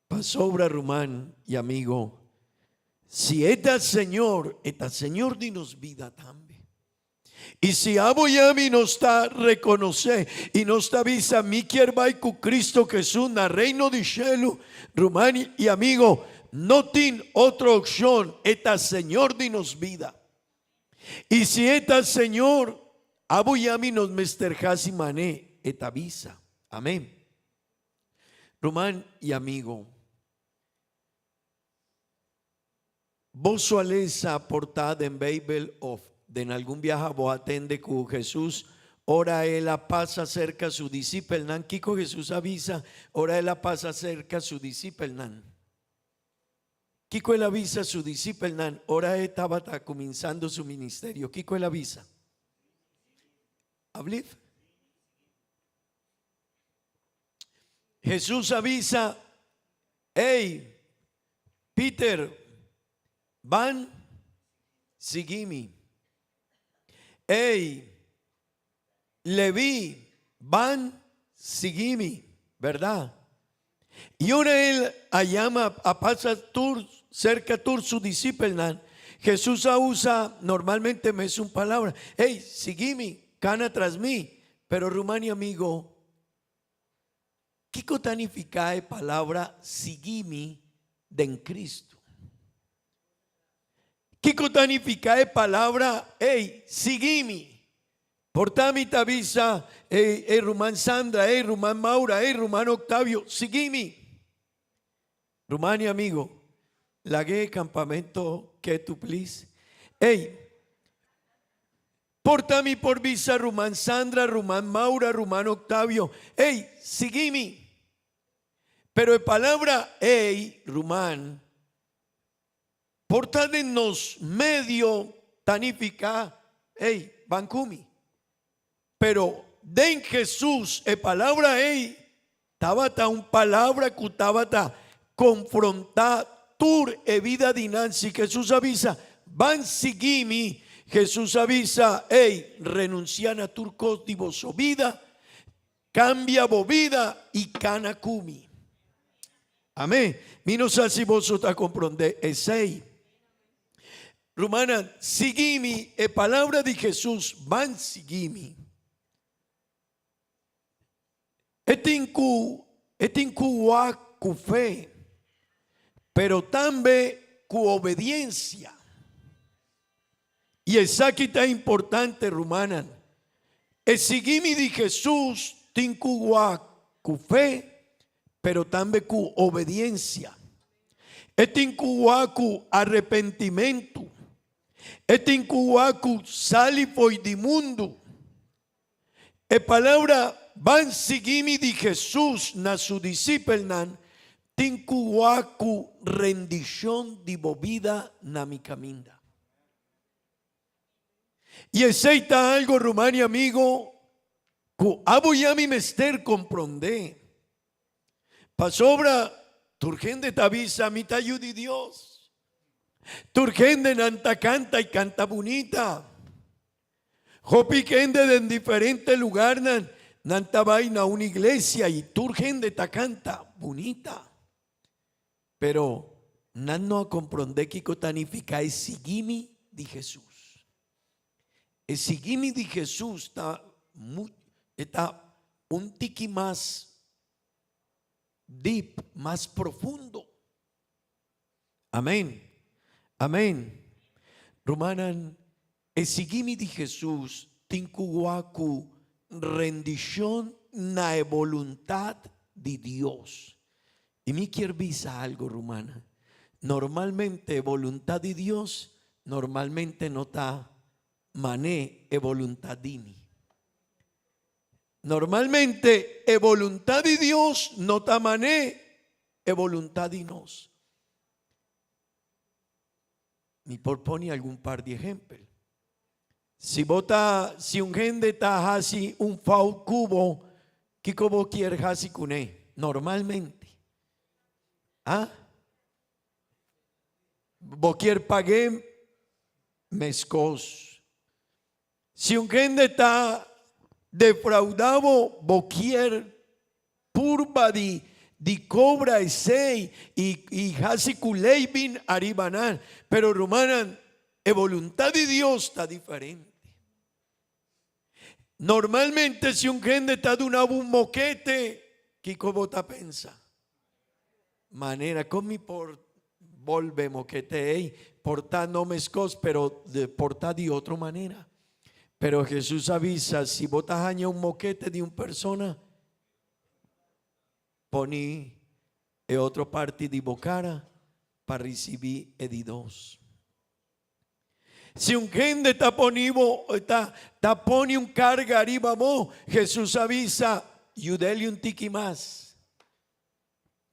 Pasobra, ruman i amigo, si E ta Señor, E ta Señor di nos bida tambe. I si abo i ami nos ta rekonosé i nos ta bisa, Mi kier bai ku Cristo Jesús na Reino di Shelu, ruman i amigo, no tin otro opshon, E ta Señor di nos bida. I si E ta Señor, abo i ami nos mester hasi man'é E ta bisa. Amén. Ruman i amigo, boso a lesa portá den Beibel òf den algun biaha bo a tende ku Hesus ora el a pasa serka su disipelnan? Kiko Hesus a bisa ora el a pasa serka su disipelnan? Kiko el a bisa su disipelnan ora e tabata kuminsando su ministerio? Kiko el a bisa? Ablif? Hesus a bisa, Ey, Peter, ban sigui mi. Ey, Levi, ban sigui mi, berdad? I ora el a yama a pasa tur serka tur su disipelnan, Hesus a usa normalmente mesun palabra, Ey, sigui mi, kana tras mi. Pero ruman i amigo, kiko ta nifiká e palabra sigui mi den Cristo? Kiko ta nifiká e palabra ei, sigui mi? Por ta mi ta bisa e e ruman Sandra, e ruman Maura, e ruman Octavio, sigui mi. Ruman i amigo, lag'é e kampamento ketu please. Ey, por ta mi por bisa ruman Sandra, ruman Maura, ruman Octavio, ey, sigui mi. Pero e palabra ey, ruman, por ta den nos medio ta nifiká, ey, ban ku mi. Pero den Jesús e palabra ei tabata un palabra cu tabata confronta tur e vida di nan. Si Jesús a bisa, Ban sigui mi, Jesús a bisa, Ey, renuncia na tur cos di boso bida, cambia bo bida y cana cu mi. Amén. Mi no sa si boso ta comprende esey. Rumannan, sigui mi, e palabra di Hesus, ban sigui mi. E tin ku, e tin ku wak ku fe, pero tambe ku obediencia. I esaki ta importante, rumannan. E sigui mi di Hesus tin ku wak ku fe, pero tambe ku obediencia. E tin ku wak ku arepentimentu. E tin ku wak ku sali fo'i di mundu. E palabra ban sigui mi di Hesus na su disipelnan tin ku wak ku rendishon di bo bida na mi kaminda. I esei ta algo, ruman i amigo, ku abo i ami mester komprondé. Pasobra tur hende ta bisa, Mi ta yu di Dios. Tur hendenan ta kanta i kanta bunita. Hopi hende den diferente lugarnan nan ta bai na un iglesia i tur hende ta kanta bunita. Pero nan no a komprondé kiko ta nifiká e sigui mi di Hesus. E sigui mi di Hesus ta e ta un tiki mas deep, mas profundo. Amén. Amén. Rumannan, e sigui mi di Hesus tin ku wak ku rendishon na e boluntat di Dios. I mi kier bisa algo, rumannan. Normalmente e boluntat di Dios normalmente no ta mané e boluntat di mi. Normalmente e boluntat di Dios no ta mané e boluntat di nos. Mi por pone algun par di ehempel. Si bo ta, si un hende ta hasi un fout ku bo, kiko bo kier hasi kuné normalmente? Ah? Bo kier pag'é meskos. Si un hende ta defraudá bo, bo kier purba di di kobra esei i i hasi ku lei bin ariba nan. Pero rumannan, e boluntat di Dios ta diferente. Normalmente si un hende ta duna bo un mokete, kiko bo ta pensa? Manera kon mi por bolbe mokete ei? Por ta no meskos, pero por ta di otro manera. Pero Hesus a bisa, si bo ta haña un mokete di un persona, poni e otro parti di bo kara pa risibí e di dos. Si un hende ta poni bo, ta, ta poni un karga ariba bo, Hesus a bisa, yud'el un tiki mas.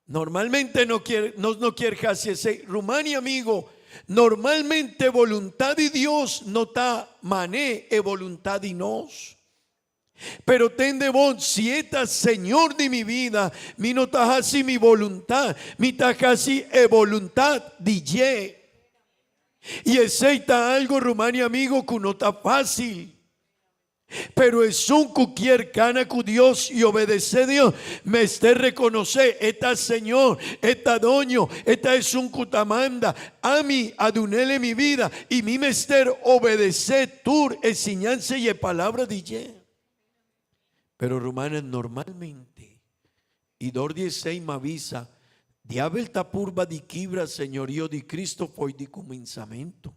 Normalmente no kier, nos no kier hasi esei. Ruman i amigo, normalmente boluntat di Dios no ta mané e boluntat di nos. Pero tende bon, si e ta Señor di mi bida, mi no ta hasi mi boluntat, mi ta hasi e boluntat di dje. I esei ta algo, ruman i amigo, ku no ta fásil. Pero esun ku kier kana ku Dios i obedesé Dios, mester rekonosé, E ta Señor, E ta Doño, E ta esun ku ta manda. Ami a dun'El e mi bida i mi mester obedesé tur e siñansa i e palabra di dje. Pero rumannan, normalmente, i dor di esei m'avisa, diabel ta purba di kibra señorio di Cristo fo'i di kuminsamentu.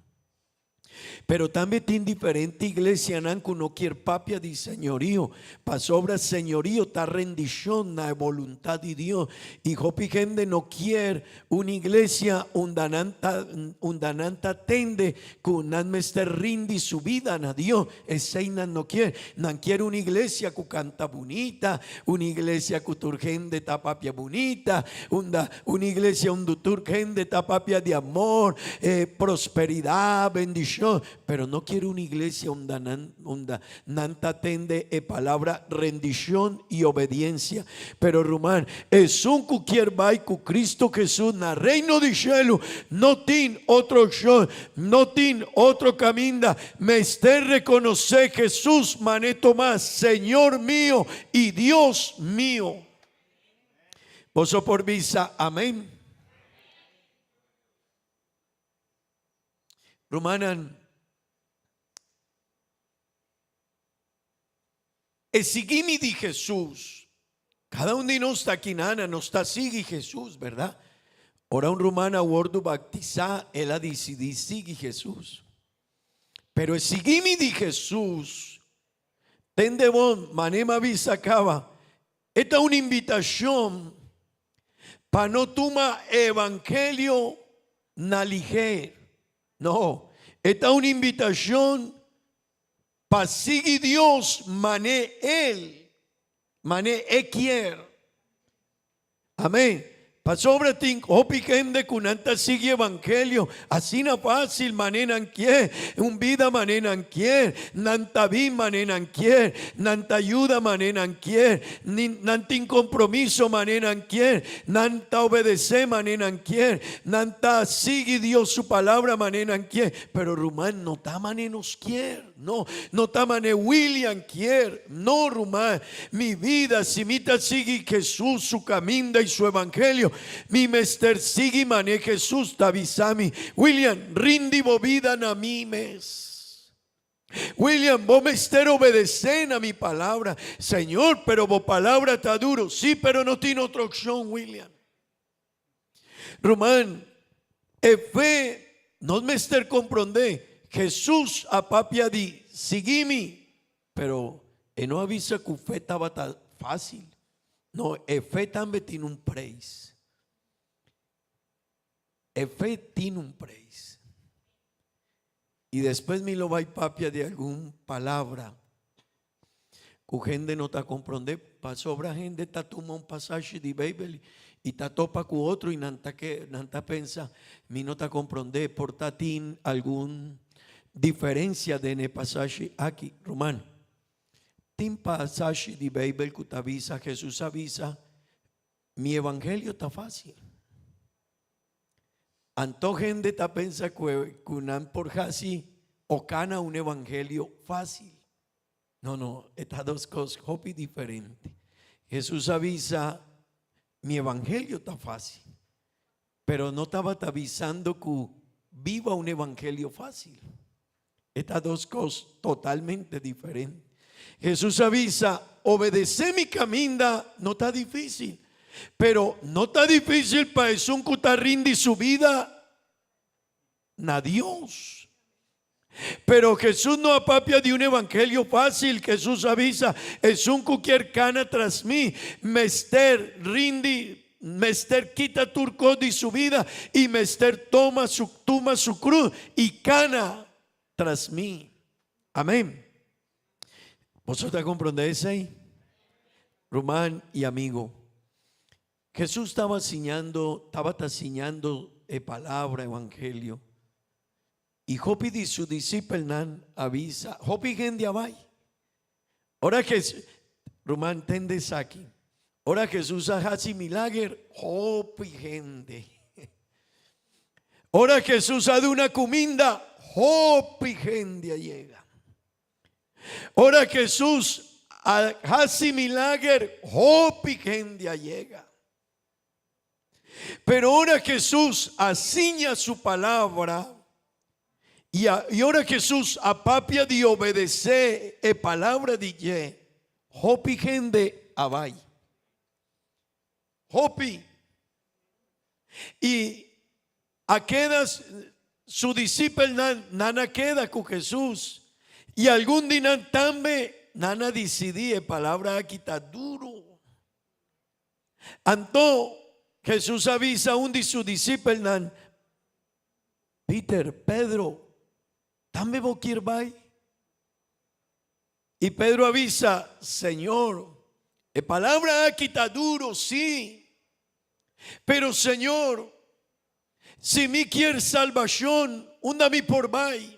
Pero tambe tin diferente iglesianan ku no kier papia di señorío, pasobra señorío ta rendishon na e boluntat di Dios, i hopi hende no kier un iglesia unda nan ta unda nan ta tende ku nan mester rindi su bida na Dios, esei nan no kier. Nan kier un iglesia ku kanta bunita, un iglesia ku tur hende ta papia bunita, unda Un iglesia unda tur hende ta papia di amor, eh, prosperidad, bendicion, pero no kier un iglesia unda nan, unda nan ta tende e palabra rendicion y obediencia. Pero ruman, esun cu kier bay cu Cristo Jesus na reino di shelu no tin otro opcion, no tin otro caminda, mester reconoce Jesus mane Tomas, Señor mio y Dios mio. Boso por bisa amén. Rumannan, e sigui mi di Jesús. Cada un di nos ta aki nana, nos ta sigui Jesús, verdad? Ora un ruman a wordu baptisá, el a disidí sigui Jesús. Pero e sigui mi di Jesús, tende bon, mane m'a bisa caba, E ta un invitashon pa no tuma e evangelio na liger. No, e ta un invitashon pa sigui Dios mané El, mané E kier. Amén. Pasobra tin hopi hende ku nan ta sigui evangelio asina fácil mané nan kier, un bida mané nan kier, nan ta bin mané nan kier, nan ta yuda mané nan kier, ni nan tin kompromiso mané nan kier, nan ta obedesé mané nan kier, nan ta sigui Dios su palabra mané nan kier. Pero ruman no ta mané nos kier. No, no ta mane William kier. No, ruman, mi vida, si mi ta sigui Jesus su caminda y su evangelio, mi mester sigui mane Jesus ta bisa mi, William, rindi bo vida na mi mes. William, bo mester obedece na mi palabra. Señor, pero bo palabra ta duro. Sí, pero no tin otro opcion, William. Ruman, e fe nos mester comprende. Jesus a papia di, Sigui mi, pero e no a bisa cu fe tabata facil. No, e fe tambe tin un prijs. E fe tin un prijs. Y despues mi lo bay papia di algun palabra ku hende no ta komprondé, pasobra hende ta tuma un pasashi di Beibel i ta topa ku otro i nan ta ke nan ta pensa, Mi no ta komprondé, por ta tin algun diferensia den e pasashi aki. Ruman, tin pasashi di Beibel ku ta bisa, Hesus a bisa, Mi evangelio ta fásil. Anto hende ta pensa ku nan por hasi o kana un evangelio fásil. No, no, e ta dos kos hopi diferente. Hesus a bisa, Mi evangelio ta fásil. Pero no tabata bisando ku biba un evangelio fásil. E ta dos kos totalmente diferente. Hesus a bisa, Obedesé mi kaminda no ta difísil, pero no ta difísil pa esun ku ta rindi su bida na Dios. Pero Hesus no a papia di un evangelio fásil. Hesus a bisa, Esun ku kier kana tras mi mester rindi, mester kita tur kos di su bida i mester toma su tuma su krus i kana tras mi. Amén. Boso ta komprondé esei? Ruman i amigo, Hesus taba siñando, tabata siñando e palabra, evangelio. I hopi di su disipelnan a bisa, Hopi hende a bai. Ora Jes, ruman, tende esaki. Ora Hesus a hasi milager, hopi hende. Ora Hesus a duna kuminda, hopi hende a yega. Ora Hesus a hasi milager, hopi hende a yega. Pero ora Jesús a siña su palabra y, a, y ora Jesús a papia di obedece e palabra di dje, hopi hende a bai. Hopi. Y a keda. su disipelnan nan a keda ku Hesus, i algun di nan tambe nan a disidí e palabra aki ta duru. Anto Hesus a bisa un di su disipelnan, Peter, Pedro, tambe bo kier bai? I Pedro a bisa, Señor, e palabra aki ta duru, sí, pero Señor, si mi kier salbacion, unda mi por bai?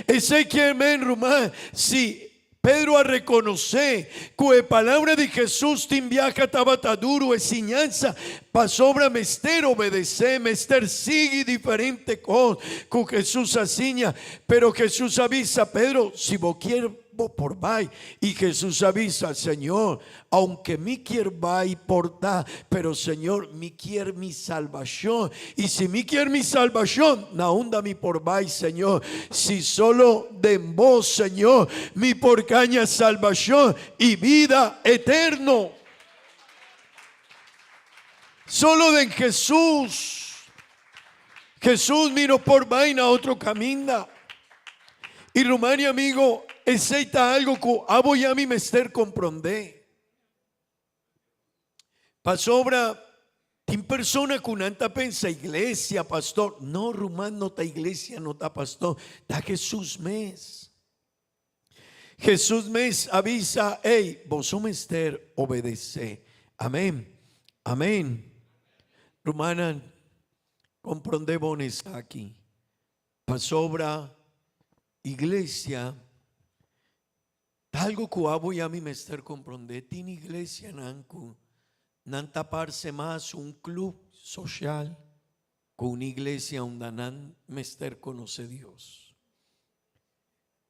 Esei kier men, ruman, si Pedro a rekonosé ku e palabra di Hesus tin biaha tabata duru, e siñansa pasobra mester obedesé, mester sigui diferente kos ku Hesus a siña. Pero Hesus a bisa Pedro, Si bo kier, bo por bai. I Hesus a bisa, Señor, Aunke mi kier bai por ta, pero Señor, mi kier mi salbacion. Y si mi kier mi salbacion, na unda mi por bai, Señor? Si solo den Bo, Señor, mi por gaña salbacion y bida eterno. Solo den Jesús. Jesús mi no por bai na otro caminda. Y ruman y amigo, esey ta algo cu abo y ami mester comprende. Pasobra tin persona cu nan ta pensa iglesia, pastor. No ruman, no ta iglesia, no ta pastor, ta Jesús mes. Jesús mes a bisa, ey, boso mester obedece. Amén. Amén. Rumannan, comprende bon esaki. Pasobra iglesia ta algo cu abo y ami mester comprende. Tin iglesianan cu nan ta parce mas un club social cu un iglesia unda nan mester conoce Dios.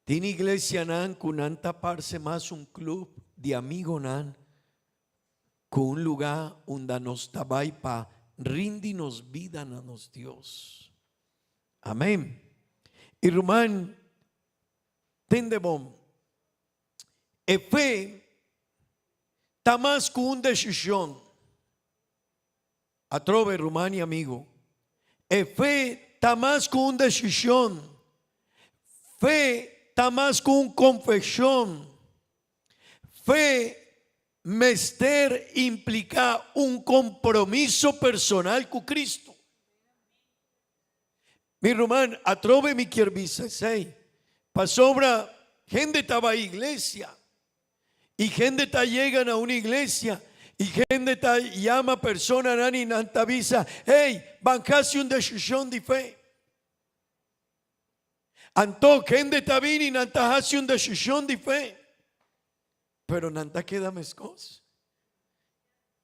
Tin iglesianan ku nan ta parse mas un club di amigonan ku un lugá unda nos ta bai pa rindi nos bida na nos Dios. Amén. I ruman, tende bon, e fe ta mas ku un desishon. Atrobe, ruman i amigo, e fe ta mas ku un desishon. Fe ta mas ku un konfeshon. Fe mester impliká un kompromiso personal ku Kristu. Mi ruman, atrobe mi kier bisa esei, pasobra hende ta bai iglesia I hende ta yega na un iglesia i hende ta yama personanan i nan ta bisa, Hey, ban hasi un desishon di fe. Anto hende ta bini i nan ta hasi un desishon di fe, pero nan ta keda meskos.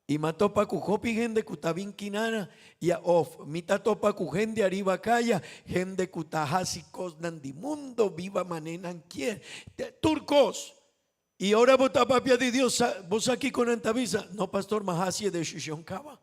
I m'a topa ku hopi hende ku ta bin kinana i a of mi ta topa ku hende ariba kaya, hende ku ta hasi kosnan di mundo, biba mane nan kier, tur kos. I ora bo ta papia di Dios, bo sa kiko nan ta bisa? No pastor, m'a hasi e desishon kaba.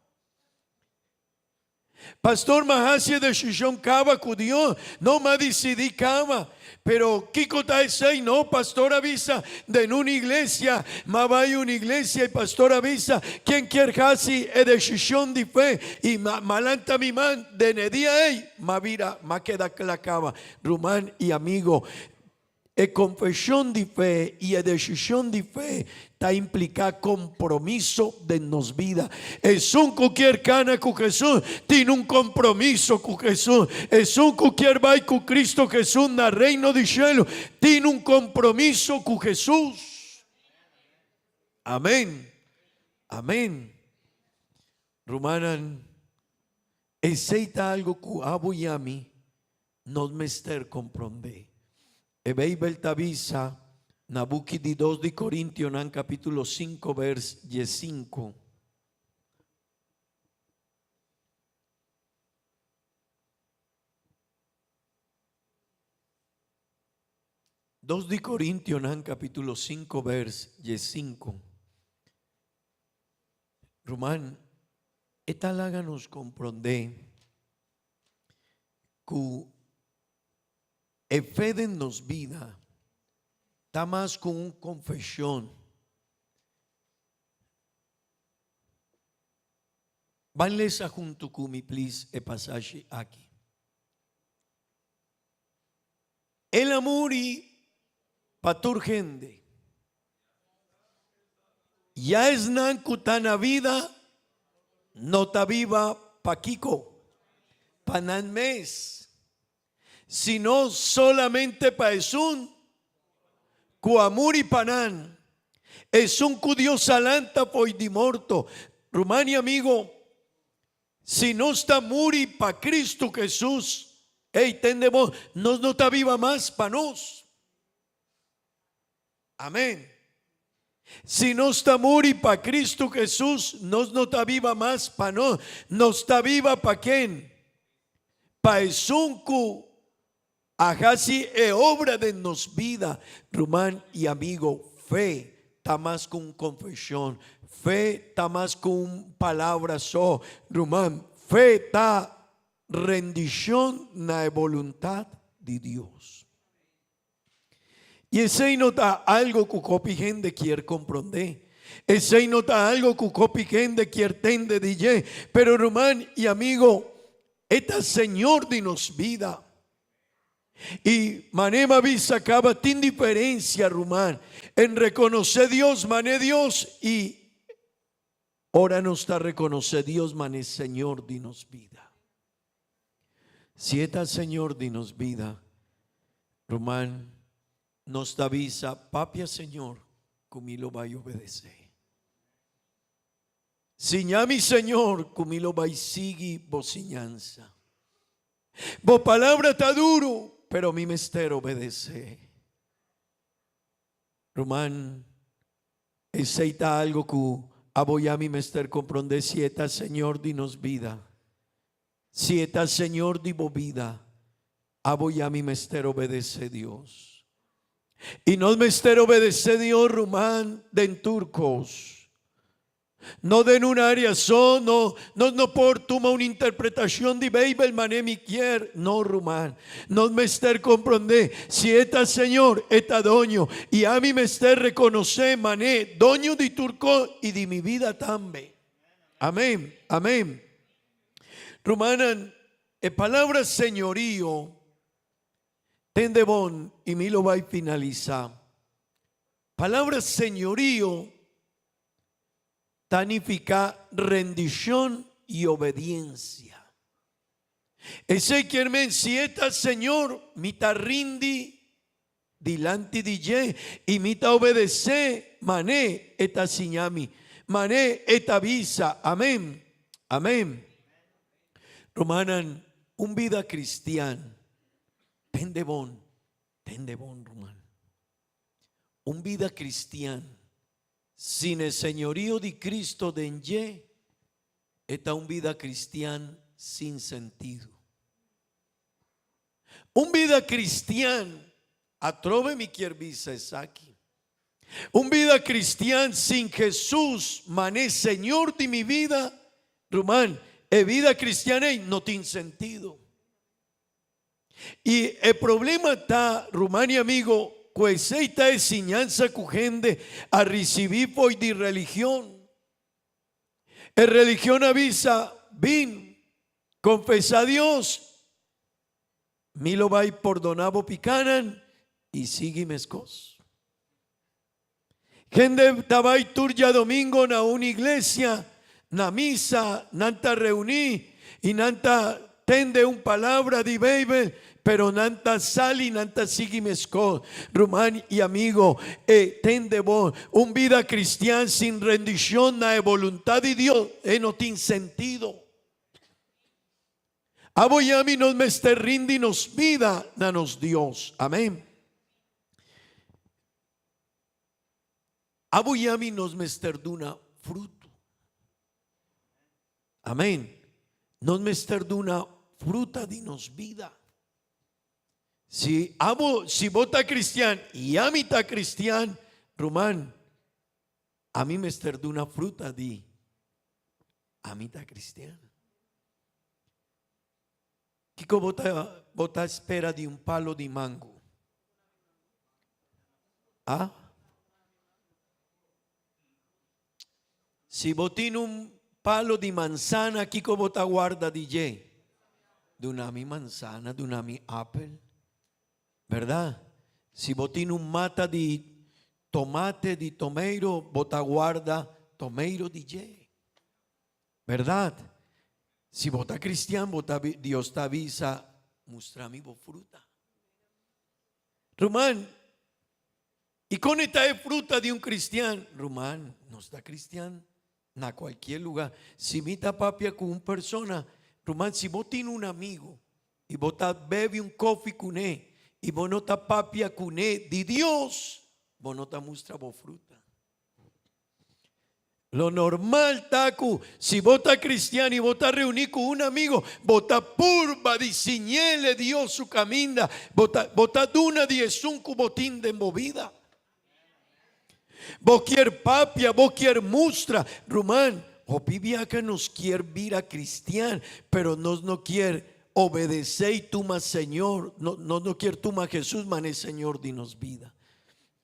Pastor m'a haci e decision caba cu Dios, no m'a dicidi caba. Pero kico ta esey? No, pastor a bisa den un iglesia, m'a bay un iglesia y pastor a bisa ken kier haci e decision di fe y m'a lanta mi man den e dia ey m'a bira, m'a keda cla caba. Ruman y amigo, E konfeshon di fe i e desishon di fe ta impliká kompromiso den nos bida. Esun ku kier kana ku Hesus tin un kompromiso ku Hesus. Esun ku kier bai ku Kristu Hesus na Reino di shelu tin un kompromiso ku Hesus. Amen. Amen. Rumannan, esei ta algu ku abo i ami Nos mester komprondé. E Beibel ta bisa na buki di dos di Korintionan kapítulo sinku bèrs diesinku. Dos di Korintionan kapítulo sinku bèrs diesinku. Ruman, e ta laga nos komprondé ku e fe den nos bida ta mas ku un konfeshon. Ban lesa huntu ku mi plis e pasashi aki. El a muri pa tur hende. Ya esnan ku ta na bida no ta biba pa kiko? Pa nan mes, sino solamente pa esun ku a muri pa nan, esun ku Dios a lanta fo'i di morto. Ruman i amigo, Si nos ta muri pa Cristo Jesus, ey, tende bon, nos no ta biba mas pa nos. Amen. Si nos ta muri pa Cristo Jesus, nos no ta biba mas pa nos. Nos ta biba pa ken? Pa esun cu a haci e obra den nos bida. Ruman y amigo, fe ta mas cu un confesion. Fe ta mas cu un palabra so. Ruman, fe ta rendicion na e boluntad di Dios. Y esey no ta algo cu hopi hende kier comprende. Esey no ta algo cu hopi hende kier tende di dje. Pero ruman y amigo, e ta Señor di nos bida. Y mane m'a bisa caba tin diferencia ruman en reconoce Dios mane Dios y ora nos ta reconoce Dios mane Señor di nos bida. Si e ta Señor di nos bida, ruman, nos ta bisa, Papia Señor, ku mi lo bai obedesé. Siña mi, Señor, ku mi lo bai sigui bo siñansa. Bo palabra ta duru, pero mi mester obedesé. Ruman, esei ta algo ku abo i ami mester komprondé si e ta Señor di nos bida. Si e ta Señor di bo bida, abo i ami mester obedesé Dios. I nos mester obedesé Dios, ruman, den tur kos. No den un área so, no, nos no por tuma un interpretacion di Bijbel mane mi kier, no ruman. Nos mester comprende, si e ta Señor, e ta doño, y ami mester reconoce mane doño di tur cos y di mi vida tambe. Amen, amen. Rumannan, e palabra señorío tende bon y mi lo bay finalisa. Palabra señorío ta nifiká rendishon i obediensia. Esei kier men si e ta Señor, mi ta rindi dilanti di dje i mi ta obedesé man'é e ta siña mi, man'é e ta bisa. Amén. Amén. Rumannan, un bida kristian tende bon, tende bon, ruman. Un bida kristian Sin e señorío di Cristo den dje, e ta un bida cristian sin sentido. Un bida cristian, atrobe mi kier bisa esaki, un bida cristian sin Jesus mane Señor di mi bida, ruman, e bida cristian ei no tin sentido. I e problema ta, ruman i amigo, ku esei ta e siñansa ku hende a risibí fo'i di religion. E religion a bisa, Bin, konfesá Dios, mi lo bai pordoná bo pikanan i sigui meskos. Hende ta bai tur djadomingo na un iglesia, na misa, nan ta reuní i nan ta tende un palabra di Beibel, pero nan ta sali, nan ta sigui meskos. Ruman i amigo, e tende bo, un bida kristian sin rendishon na e boluntat di Dios, e no tin sentido. Abo i ami nos mester rindi nos bida na nos Dios. Amen. Abo i ami nos mester duna fruto. Amén. Nos mester duna fruta di nos bida. Si abo, si bo ta cristian i ami ta cristian, ruman, ami mester duna fruta di ami ta cristian. Kiko bo ta bo ta spera di un palo di mango? Ah? Si bo tin un palo di manzana, kiko bo ta warda di dje? Duna mi manzana, duna mi apel. Berdad? Si bo tin un mata di tomate, di tomeiro, bo ta warda tomeiro di dje. Berdad? Si bo ta cristian, bo ta, Dios ta bisa, mustra mi bo fruta. Ruman, y con ta e fruta di un cristian? Ruman, nos ta cristian na cualkier lugar. Si mi ta papia cu un persona, ruman, si bo tin un amigo y bo ta bebe un koffie cune y bo no ta papia cune di Dios, bo no ta mustra bo fruta. Lo normal ta cu si bo ta cristian y bo ta reuni cu un amigo, bo ta purba di siñele Dios su caminda, bo ta, bo ta duna di esun cu bo tin den bo bida. Bo kier papia, bo kier mustra. Ruman, hopi biaha nos kier bira cristian, pero nos no kier obedece y tuma Señor, no, nos no kier tuma Jesus mane Señor di nos bida.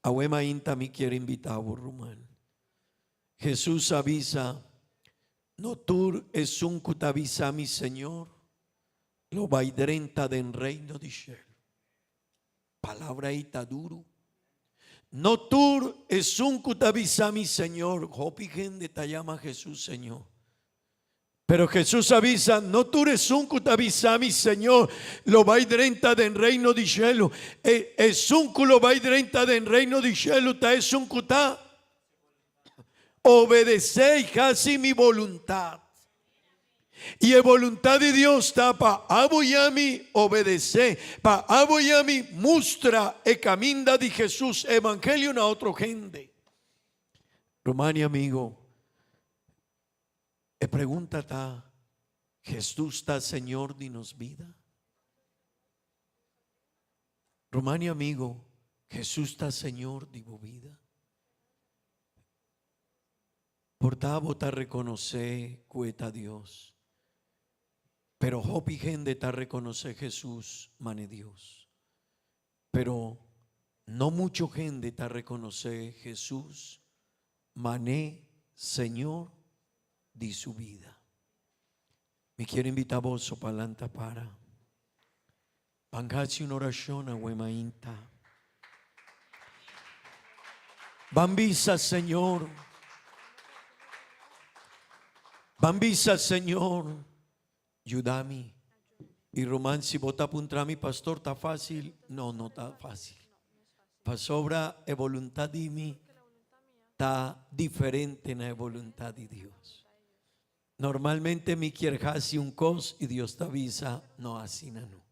Awe mainta mi kier invita bo, ruman. Jesus a bisa, No tur esun cu ta bisa mi Señor, lo bay drenta den reino di shelu. Palabra ey ta duru. No tur esun cu ta bisa mi Señor, hopi hende ta yama Jesus Señor. Pero Jesus a bisa, No tur esun cu ta bisa mi, Señor, lo bay drenta den reino di shelu. E esun cu lo bay drenta den reino di shelu ta esun cu ta obedece y haci mi boluntad. Y e boluntad di Dios ta pa abo y ami obedece, pa abo y ami mustra e caminda di Jesus, e evangelio na otro hende. Ruman y amigo, E pregunta ta, Jesús ta Señor di nos bida? Ruman y amigo, Jesús ta Señor di bo bida? Por ta bo ta reconoce cu e ta Dios, pero hopi hende ta reconoce Jesús mane Dios. Pero no mucho hende ta reconoce Jesús Mané Señor di su bida. Mi kier invita boso pa lanta para. Ban haci un oracion awe mainta. Ban bisa Señor. Ban bisa Señor, yuda mi. Y ruman si bo ta puntra mi pastor ta facil? No, no ta facil. Pasobra e voluntad di mi ta diferente na e voluntad di Dios. Normalmente mi kier haci un cos y Dios ta bisa no asina no.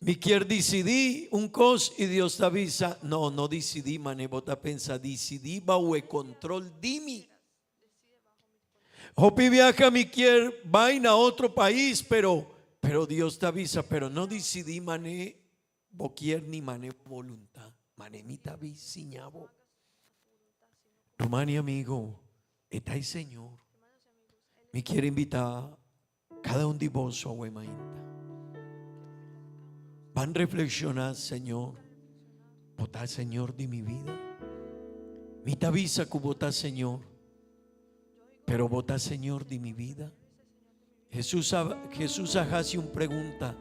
Mi kier dicidi un cos y Dios ta bisa no, no dicidi mane bo ta pensa dicidi bao e control di mi. Hopi biaha mi kier bai na otro pais pero pero Dios ta bisa pero no dicidi mane Bo kier ni mane voluntad, mane mi ta bi siña bo. Ruman y amigo, e ta e Señor. Mi kier invita cada un di boso awe mainta. Ban reflexiona, Señor, bo ta Señor di mi vida. Mi ta bisa cu bo ta Señor, pero bo ta Señor di mi vida. Jesús a, Jesús a haci un pregunta,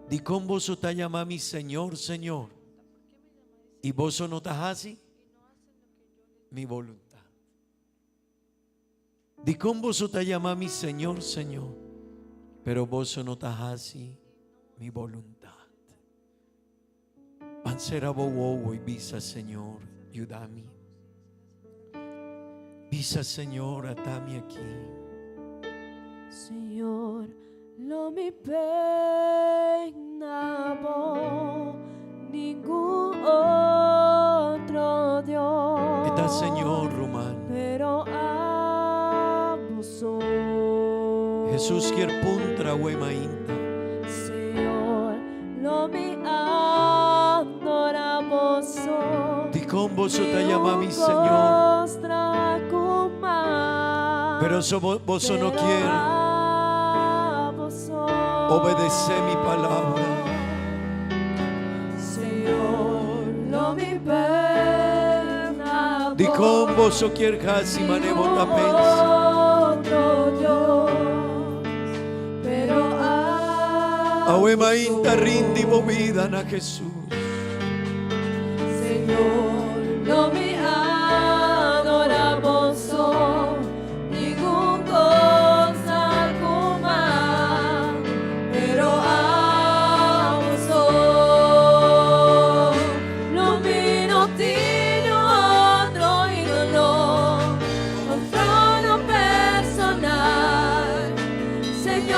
Dicon boso ta yama mi Señor, Señor, y boso no ta haci mi voluntad? Dicon boso ta yama mi Señor, Señor, pero boso no ta haci mi voluntad? Ban cera bo wowo y bisa, Señor, yuda mi. Bisa, Señor, ata mi aki. Señor, lo mi pena bo, ningun otro Dios. E ta Señor, ruman. Pero abo so. Jesús kier puntra awe mainta. Señor, Lo mi adora boso. Dikon boso ta yama mi Señor? Pero so boso no kier obedece mi palabra. Dikon boso kier hasi mane bo ta pensa? Awe mainta rindi bo bida na Jesús.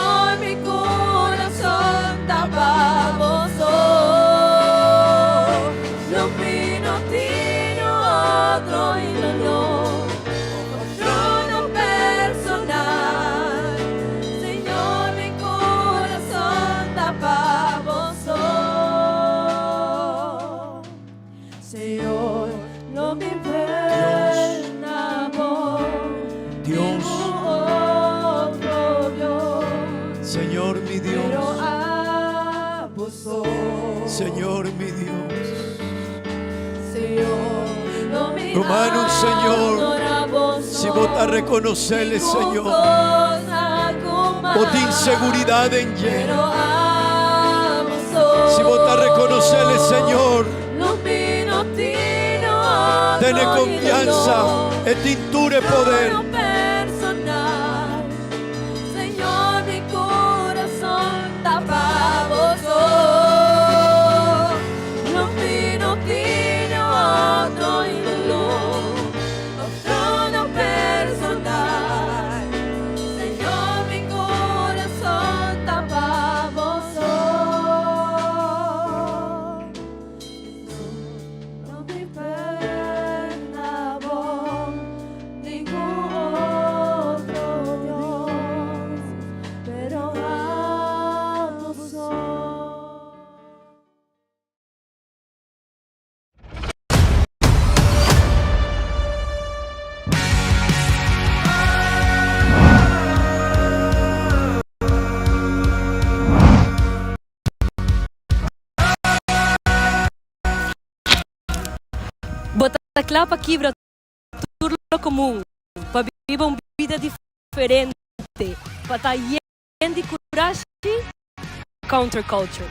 Señor, mi corazón ta pa bo so. Lo mi no tin otro ídolo, otro personal. Señor, mi corazón ta pa bo so. Señor, lo mi amor, Dios, otro Dios, Señor mi pero Dios, abo so. Señor mi Dios. Señor, lo mi Rumannan, Señor, adora bo so. Si bo ta rekonosé, Señor, bo tin seguridat den dje. Pero abo so. Si bo ta rekonosé, Señor, Lo mi no tin otro tene konfiansa, ídolo. e tin tur poder. Trono personal. Señor, mi corazón ta pa bo so. Lo mi no tin otro ídolo, otro personal. Señor, mi corazón ta pa bo so. Lo mi bo, ningún otro Dios, pero abo so. Bo ta kla pa kibra tur lo komun, pa biba un bida diferente, pa ta yen di kurashi, counterculture.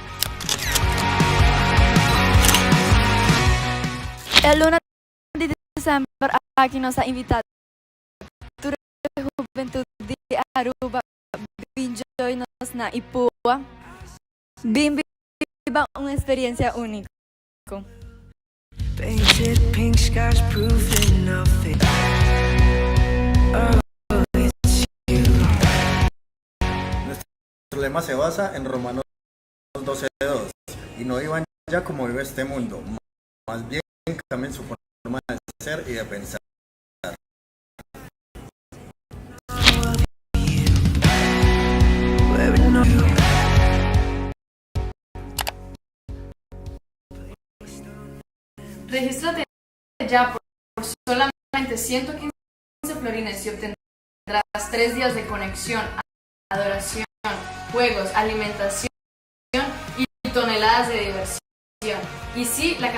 E luna di desèmber aki nos ta invitá tur hubentut di Aruba bin join nos na IPUA. Bin biba un eksperensia úniko. Painted pink skies proof enough. Oh, it's you. Nuestro lema se basa en Romanos 12:2. Y no vivan ya como vive este mundo, más bien cambien su forma de ser y de pensar. Where no you. Regístrate ya por solamente 115 florines y obtendrás 3 días de conexión, adoración, juegos, alimentación y toneladas de diversión. Y sí, la